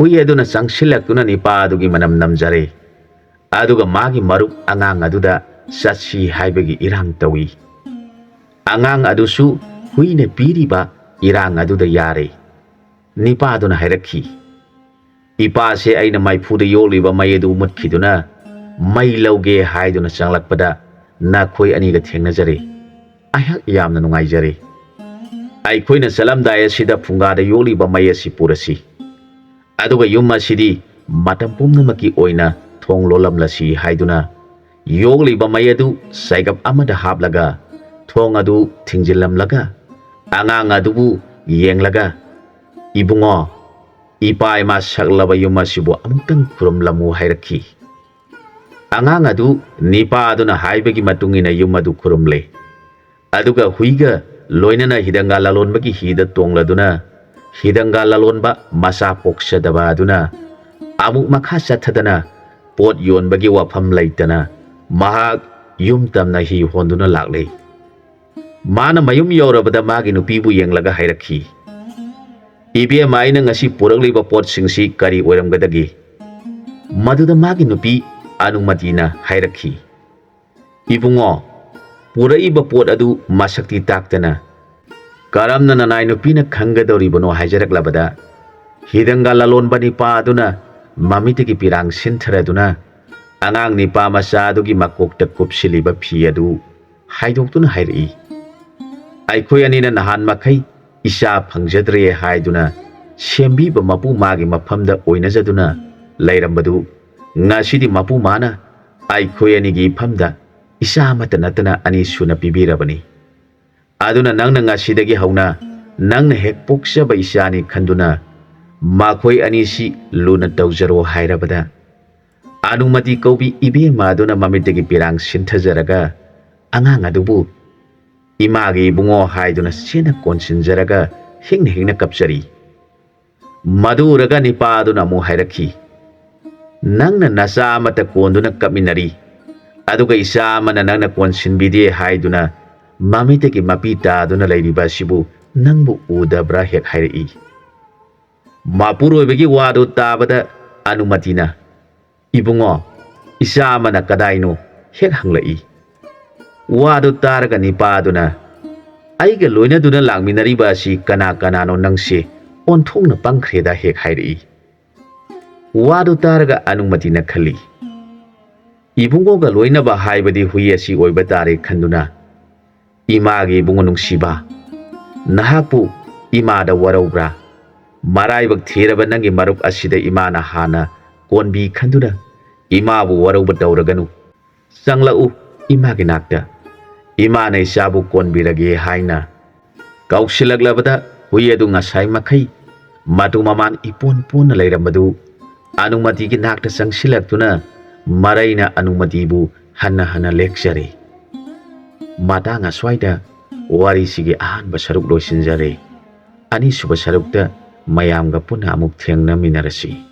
ꯍꯨꯏ ꯑꯗꯨꯅ ꯆꯪꯁꯤꯜꯂꯛꯇꯨꯅ ꯅꯤꯄꯥ ꯑꯗꯨꯒꯤ ꯃꯅꯝ ꯅꯝꯖꯔꯦ꯫ ꯑꯗꯨꯒ ꯃꯥꯒꯤ ꯃꯔꯨꯞ ꯑꯉꯥꯡ ꯑꯗꯨꯗ ꯆꯠꯁꯤ ꯍꯥꯏꯕꯒꯤ ꯏꯔꯥꯡ ꯇꯧꯏ꯫ ꯑꯉꯥꯡ ꯑꯗꯨꯁꯨ ꯍꯨꯏꯅ ꯄꯤꯔꯤꯕ ꯏꯔꯥꯡ ꯑꯗꯨꯗ ꯌꯥꯔꯦ꯫ ꯅꯤꯄꯥꯗꯨꯅ ꯍꯥꯏꯔꯛꯈꯤ, "ꯏꯄꯥꯁꯦ ꯑꯩꯅ ꯃꯩꯐꯨꯗ ꯌꯣꯛꯂꯤꯕ ꯃꯩ ꯑꯗꯨ ꯃꯨꯠꯈꯤꯗꯨꯅ ꯃꯩ ꯂꯧꯒꯦ ꯍꯥꯏꯗꯨꯅ ꯆꯪꯂꯛꯄꯗ ꯅꯈꯣꯏ ꯑꯅꯤꯒ ꯊꯦꯡꯅꯖꯔꯦ꯫ ꯑꯩꯍꯥꯛ ꯌꯥꯝꯅ ꯅꯨꯡꯉꯥꯏꯖꯔꯦ꯫ ꯑꯩꯈꯣꯏꯅ ꯆꯠꯂꯝꯗꯥꯏ ꯑꯁꯤꯗ ꯐꯨꯡꯒꯥꯗ ꯌꯣꯛꯂꯤꯕ ꯃꯩ ꯑꯁꯤ ꯄꯨꯔꯁꯤ꯫ ꯑꯗꯨꯒ ꯌꯨꯝ ꯑꯁꯤꯗꯤ ꯃꯇꯝ ꯄꯨꯝꯅꯃꯛꯀꯤ ꯑꯣꯏꯅ ꯊꯣꯡ ꯂꯣꯜꯂꯝꯂꯁꯤ" ꯍꯥꯏꯗꯨꯅ ꯌꯣꯛꯂꯤꯕ ꯃꯩ ꯑꯗꯨ ꯆꯩꯒꯞ ꯑꯃꯗ ꯍꯥꯞꯂꯒ ꯊꯣꯡ ꯑꯗꯨ ꯊꯤꯡꯖꯤꯜꯂꯝꯂꯒ ꯑꯉꯥꯡ ꯑꯗꯨꯕꯨ ꯌꯦꯡꯂꯒ, "ꯏꯕꯨꯡꯉꯣ, ꯏꯄꯥ ꯏꯃꯥ ꯁꯛꯂꯕ ꯌꯨꯝ ꯑꯁꯤꯕꯨ ꯑꯃꯨꯛꯇꯪ ꯈꯨꯔꯨꯝꯂꯝꯃꯨ" ꯍꯥꯏꯔꯛꯈꯤ꯫ ꯑꯉꯥꯡ ꯑꯗꯨ ꯅꯤꯄꯥ ꯑꯗꯨꯅ ꯍꯥꯏꯕꯒꯤ ꯃꯇꯨꯡ ꯏꯟꯅ ꯌꯨꯝ ꯑꯗꯨ ꯈꯨꯔꯨꯝꯂꯦ꯫ ꯑꯗꯨꯒ ꯍꯨꯏꯒ ꯂꯣꯏꯅꯅ ꯍꯤꯗꯪꯒꯥ ꯂꯂꯣꯟꯕꯒꯤ ꯍꯤꯗ ꯇꯣꯡꯂꯗꯨꯅ ꯍꯤꯗꯪꯒꯥ ꯂꯂꯣꯟꯕ ꯃꯆꯥ ꯄꯣꯛꯆꯗꯕ ꯑꯗꯨꯅ ꯑꯃꯨꯛ ꯃꯈꯥ ꯆꯠꯊꯗꯅ ꯄꯣꯠ ꯌꯣꯟꯕꯒꯤ ꯋꯥꯐꯝ ꯂꯩꯇꯅ ꯃꯍꯥꯛ ꯌꯨꯝ ꯇꯝꯅ ꯍꯤ ꯍꯣꯟꯗꯨꯅ ꯂꯥꯛꯂꯦ꯫ ꯃꯥꯅ ꯃꯌꯨꯝ ꯌꯧꯔꯕꯗ ꯃꯥꯒꯤ ꯅꯨꯄꯤꯕꯨ ꯌꯦꯡꯂꯒ ꯍꯥꯏꯔꯛꯈꯤ, "ꯏꯕꯦꯝꯃ, ꯑꯩꯅ ꯉꯁꯤ ꯄꯨꯔꯛꯂꯤꯕ ꯄꯣꯠꯁꯤꯡꯁꯤ ꯀꯔꯤ ꯑꯣꯏꯔꯝꯒꯗꯒꯦ?" ꯃꯗꯨꯗ ꯃꯥꯒꯤ ꯅꯨꯄꯤ ꯑꯅꯨꯃꯇꯤꯅ ꯍꯥꯏꯔꯛꯈꯤ, "ꯏꯕꯨꯡꯉꯣ, ꯄꯨꯔꯛꯏꯕ ꯄꯣꯠ ꯑꯗꯨ ꯃꯁꯛꯇꯤ ꯇꯥꯛꯇꯅ ꯀꯔꯝꯅ ꯅꯅꯥꯏ ꯅꯨꯄꯤꯅ ꯈꯪꯒꯗꯧꯔꯤꯕꯅꯣ?" ꯍꯥꯏꯖꯔꯛꯂꯕꯗ, ꯍꯤꯗꯪꯒ ꯂꯂꯣꯟꯕ ꯅꯤꯄꯥ ꯑꯗꯨꯅ ꯃꯃꯤꯠꯇꯒꯤ ꯄꯤꯔꯥꯡ ꯁꯤꯟꯊꯔꯗꯨꯅ ꯑꯉꯥꯡ ꯅꯤꯄꯥ ꯃꯆꯥ ꯑꯗꯨꯒꯤ ꯃꯀꯣꯛꯇ ꯀꯨꯞꯁꯤꯜꯂꯤꯕ ꯐꯤ ꯑꯗꯨ ꯍꯥꯏꯗꯣꯛꯇꯨꯅ ꯍꯥꯏꯔꯛꯏ, "ꯑꯩꯈꯣꯏ ꯑꯅꯤꯅ ꯅꯍꯥꯟ ꯃꯈꯩ ꯏꯆꯥ ꯐꯪꯖꯗ꯭ꯔꯦ ꯍꯥꯏꯗꯨꯅ ꯁꯦꯝꯕꯤꯕ ꯃꯄꯨ ꯃꯥꯒꯤ ꯃꯐꯝꯗ ꯑꯣꯏꯅꯖꯗꯨꯅ ꯂꯩꯔꯝꯕꯗꯨ ꯉꯁꯤꯗꯤ ꯃꯄꯨ ꯃꯥꯅ ꯑꯩꯈꯣꯏ ꯑꯅꯤꯒꯤ ꯏꯐꯝꯗ ꯏꯆꯥ ꯑꯃꯠꯇ ꯅꯠꯇꯅ ꯑꯅꯤ ꯁꯨꯅ ꯄꯤꯕꯤꯔꯕꯅꯤ꯫ ꯑꯗꯨꯅ ꯅꯪꯅ ꯉꯁꯤꯗꯒꯤ ꯍꯧꯅ ꯅꯪꯅ ꯍꯦꯛ ꯄꯣꯛꯆꯕ ꯏꯆꯥꯅꯤ ꯈꯟꯗꯨꯅ ꯃꯈꯣꯏ ꯑꯅꯤꯁꯤ ꯂꯨꯅ ꯇꯧꯖꯔꯣ" ꯍꯥꯏꯔꯕꯗ, ꯑꯅꯨꯃꯇꯤ ꯀꯧꯕꯤ ꯏꯕꯦꯝꯃ ꯑꯗꯨꯅ ꯃꯃꯤꯠꯇꯒꯤ ꯄꯤꯔꯥꯡ ꯁꯤꯟꯊꯖꯔꯒ ꯑꯉꯥꯡ ꯑꯗꯨꯕꯨ "ꯏꯃꯥꯒꯤ ꯏꯕꯨꯡꯉꯣ" ꯍꯥꯏꯗꯨꯅ ꯆꯦꯠꯅ ꯀꯣꯟꯁꯤꯟꯖꯔꯒ ꯍꯤꯡꯅ ꯍꯤꯡꯅ ꯀꯞꯆꯔꯤ꯫ ꯃꯗꯨ ꯎꯔꯒ ꯅꯤꯄꯥ ꯑꯗꯨꯅ ꯑꯃꯨꯛ ꯍꯥꯏꯔꯛꯈꯤ, "ꯅꯪꯅ ꯅꯆꯥ ꯑꯃꯠꯇ ꯀꯣꯟꯗꯨꯅ ꯀꯞꯃꯤꯟꯅꯔꯤ, ꯑꯗꯨꯒ ꯏꯆꯥ ꯑꯃꯅ ꯅꯪꯅ ꯀꯣꯟꯁꯤꯟꯕꯤꯗꯦ ꯍꯥꯏꯗꯨꯅ ꯃꯃꯤꯠꯇꯒꯤ ꯃꯄꯤ ꯇꯥꯗꯨꯅ ꯂꯩꯔꯤꯕ ꯑꯁꯤꯕꯨ ꯅꯪꯕꯨ ꯎꯗꯕ꯭ꯔꯥ?" ꯍꯦꯛ ꯍꯥꯏꯔꯛꯏ꯫ ꯃꯄꯨꯔꯣꯏꯕꯒꯤ ꯋꯥꯗꯨ ꯇꯥꯕꯗ ꯑꯅꯨꯃꯇꯤꯅ, "ꯏꯕꯨꯡꯉꯣ, ꯏꯆꯥ ꯑꯃꯅ ꯀꯗꯥꯏꯅꯣ?" ꯍꯦꯛ ꯍꯪꯂꯛꯏ꯫ ꯋꯥꯗꯨ ꯇꯥꯔꯒ ꯅꯤꯄꯥꯗꯨꯅ, "ꯑꯩꯒ ꯂꯣꯏꯅꯗꯨꯅ ꯂꯥꯛꯃꯤꯟꯅꯔꯤꯕ ꯑꯁꯤ ꯀꯅꯥ ꯀꯅꯥꯅꯣ? ꯅꯪꯁꯦ ꯑꯣꯟꯊꯣꯛꯅ ꯄꯪꯈ꯭ꯔꯦꯗ" ꯍꯦꯛ ꯍꯥꯏꯔꯛꯏ꯫ ꯋꯥꯗꯨ ꯇꯥꯔꯒ ꯑꯅꯨꯃꯇꯤꯅ ꯈꯜꯂꯤ, "ꯏꯕꯨꯡꯉꯣꯒ ꯂꯣꯏꯅꯕ ꯍꯥꯏꯕꯗꯤ ꯍꯨꯏ ꯑꯁꯤ ꯑꯣꯏꯕ ꯇꯥꯔꯦ" ꯈꯟꯗꯨꯅ, "ꯏꯃꯥꯒꯤ ꯏꯕꯨꯡꯉꯣ ꯅꯨꯡꯁꯤꯕ, ꯅꯍꯥꯛꯄꯨ ꯏꯃꯥꯗ ꯋꯥꯔꯧꯕ꯭ꯔꯥ? ꯃꯔꯥꯏꯕꯛ ꯊꯤꯔꯕ ꯅꯪꯒꯤ ꯃꯔꯨꯞ ꯑꯁꯤꯗ ꯏꯃꯥꯅ ꯍꯥꯟꯅ ꯀꯣꯟꯕꯤ ꯈꯟꯗꯨꯅ ꯏꯃꯥꯕꯨ ꯋꯥꯔꯧꯕ ꯇꯧꯔꯒꯅꯨ꯫ ꯆꯪꯂꯛꯎ ꯏꯃꯥꯒꯤ ꯅꯥꯛꯇ꯫ ꯏꯃꯥꯅ ꯏꯆꯥꯕꯨ ꯀꯣꯟꯕꯤꯔꯒꯦ" ꯍꯥꯏꯅ ꯀꯧꯁꯤꯜꯂꯛꯂꯕꯗ ꯍꯨꯏ ꯑꯗꯨ ꯉꯁꯥꯏ ꯃꯈꯩ ꯃꯇꯨ ꯃꯃꯥꯟ ꯏꯄꯣꯟ ꯄꯣꯟꯅ ꯂꯩꯔꯝꯕꯗꯨ ꯑꯅꯨꯃꯇꯤꯒꯤ ꯅꯥꯛꯇ ꯆꯪꯁꯤꯜꯂꯛꯇꯨꯅ ꯃꯔꯩꯅ ꯑꯅꯨꯃꯇꯤꯕꯨ ꯍꯟꯅ ꯍꯟꯅ ꯂꯦꯛꯆꯔꯦ꯫ ꯃꯇꯥꯡ ꯑꯁ꯭ꯋꯥꯏꯗ ꯋꯥꯔꯤꯁꯤꯒꯤ ꯑꯍꯥꯟꯕ ꯁꯔꯨꯛ ꯂꯣꯏꯁꯤꯟꯖꯔꯦ꯫ ꯑꯅꯤꯁꯨꯕ ꯁꯔꯨꯛꯇ ꯃꯌꯥꯝꯒ ꯄꯨꯟꯅ ꯑꯃꯨꯛ ꯊꯦꯡꯅꯃꯤꯟꯅꯔꯁꯤ꯫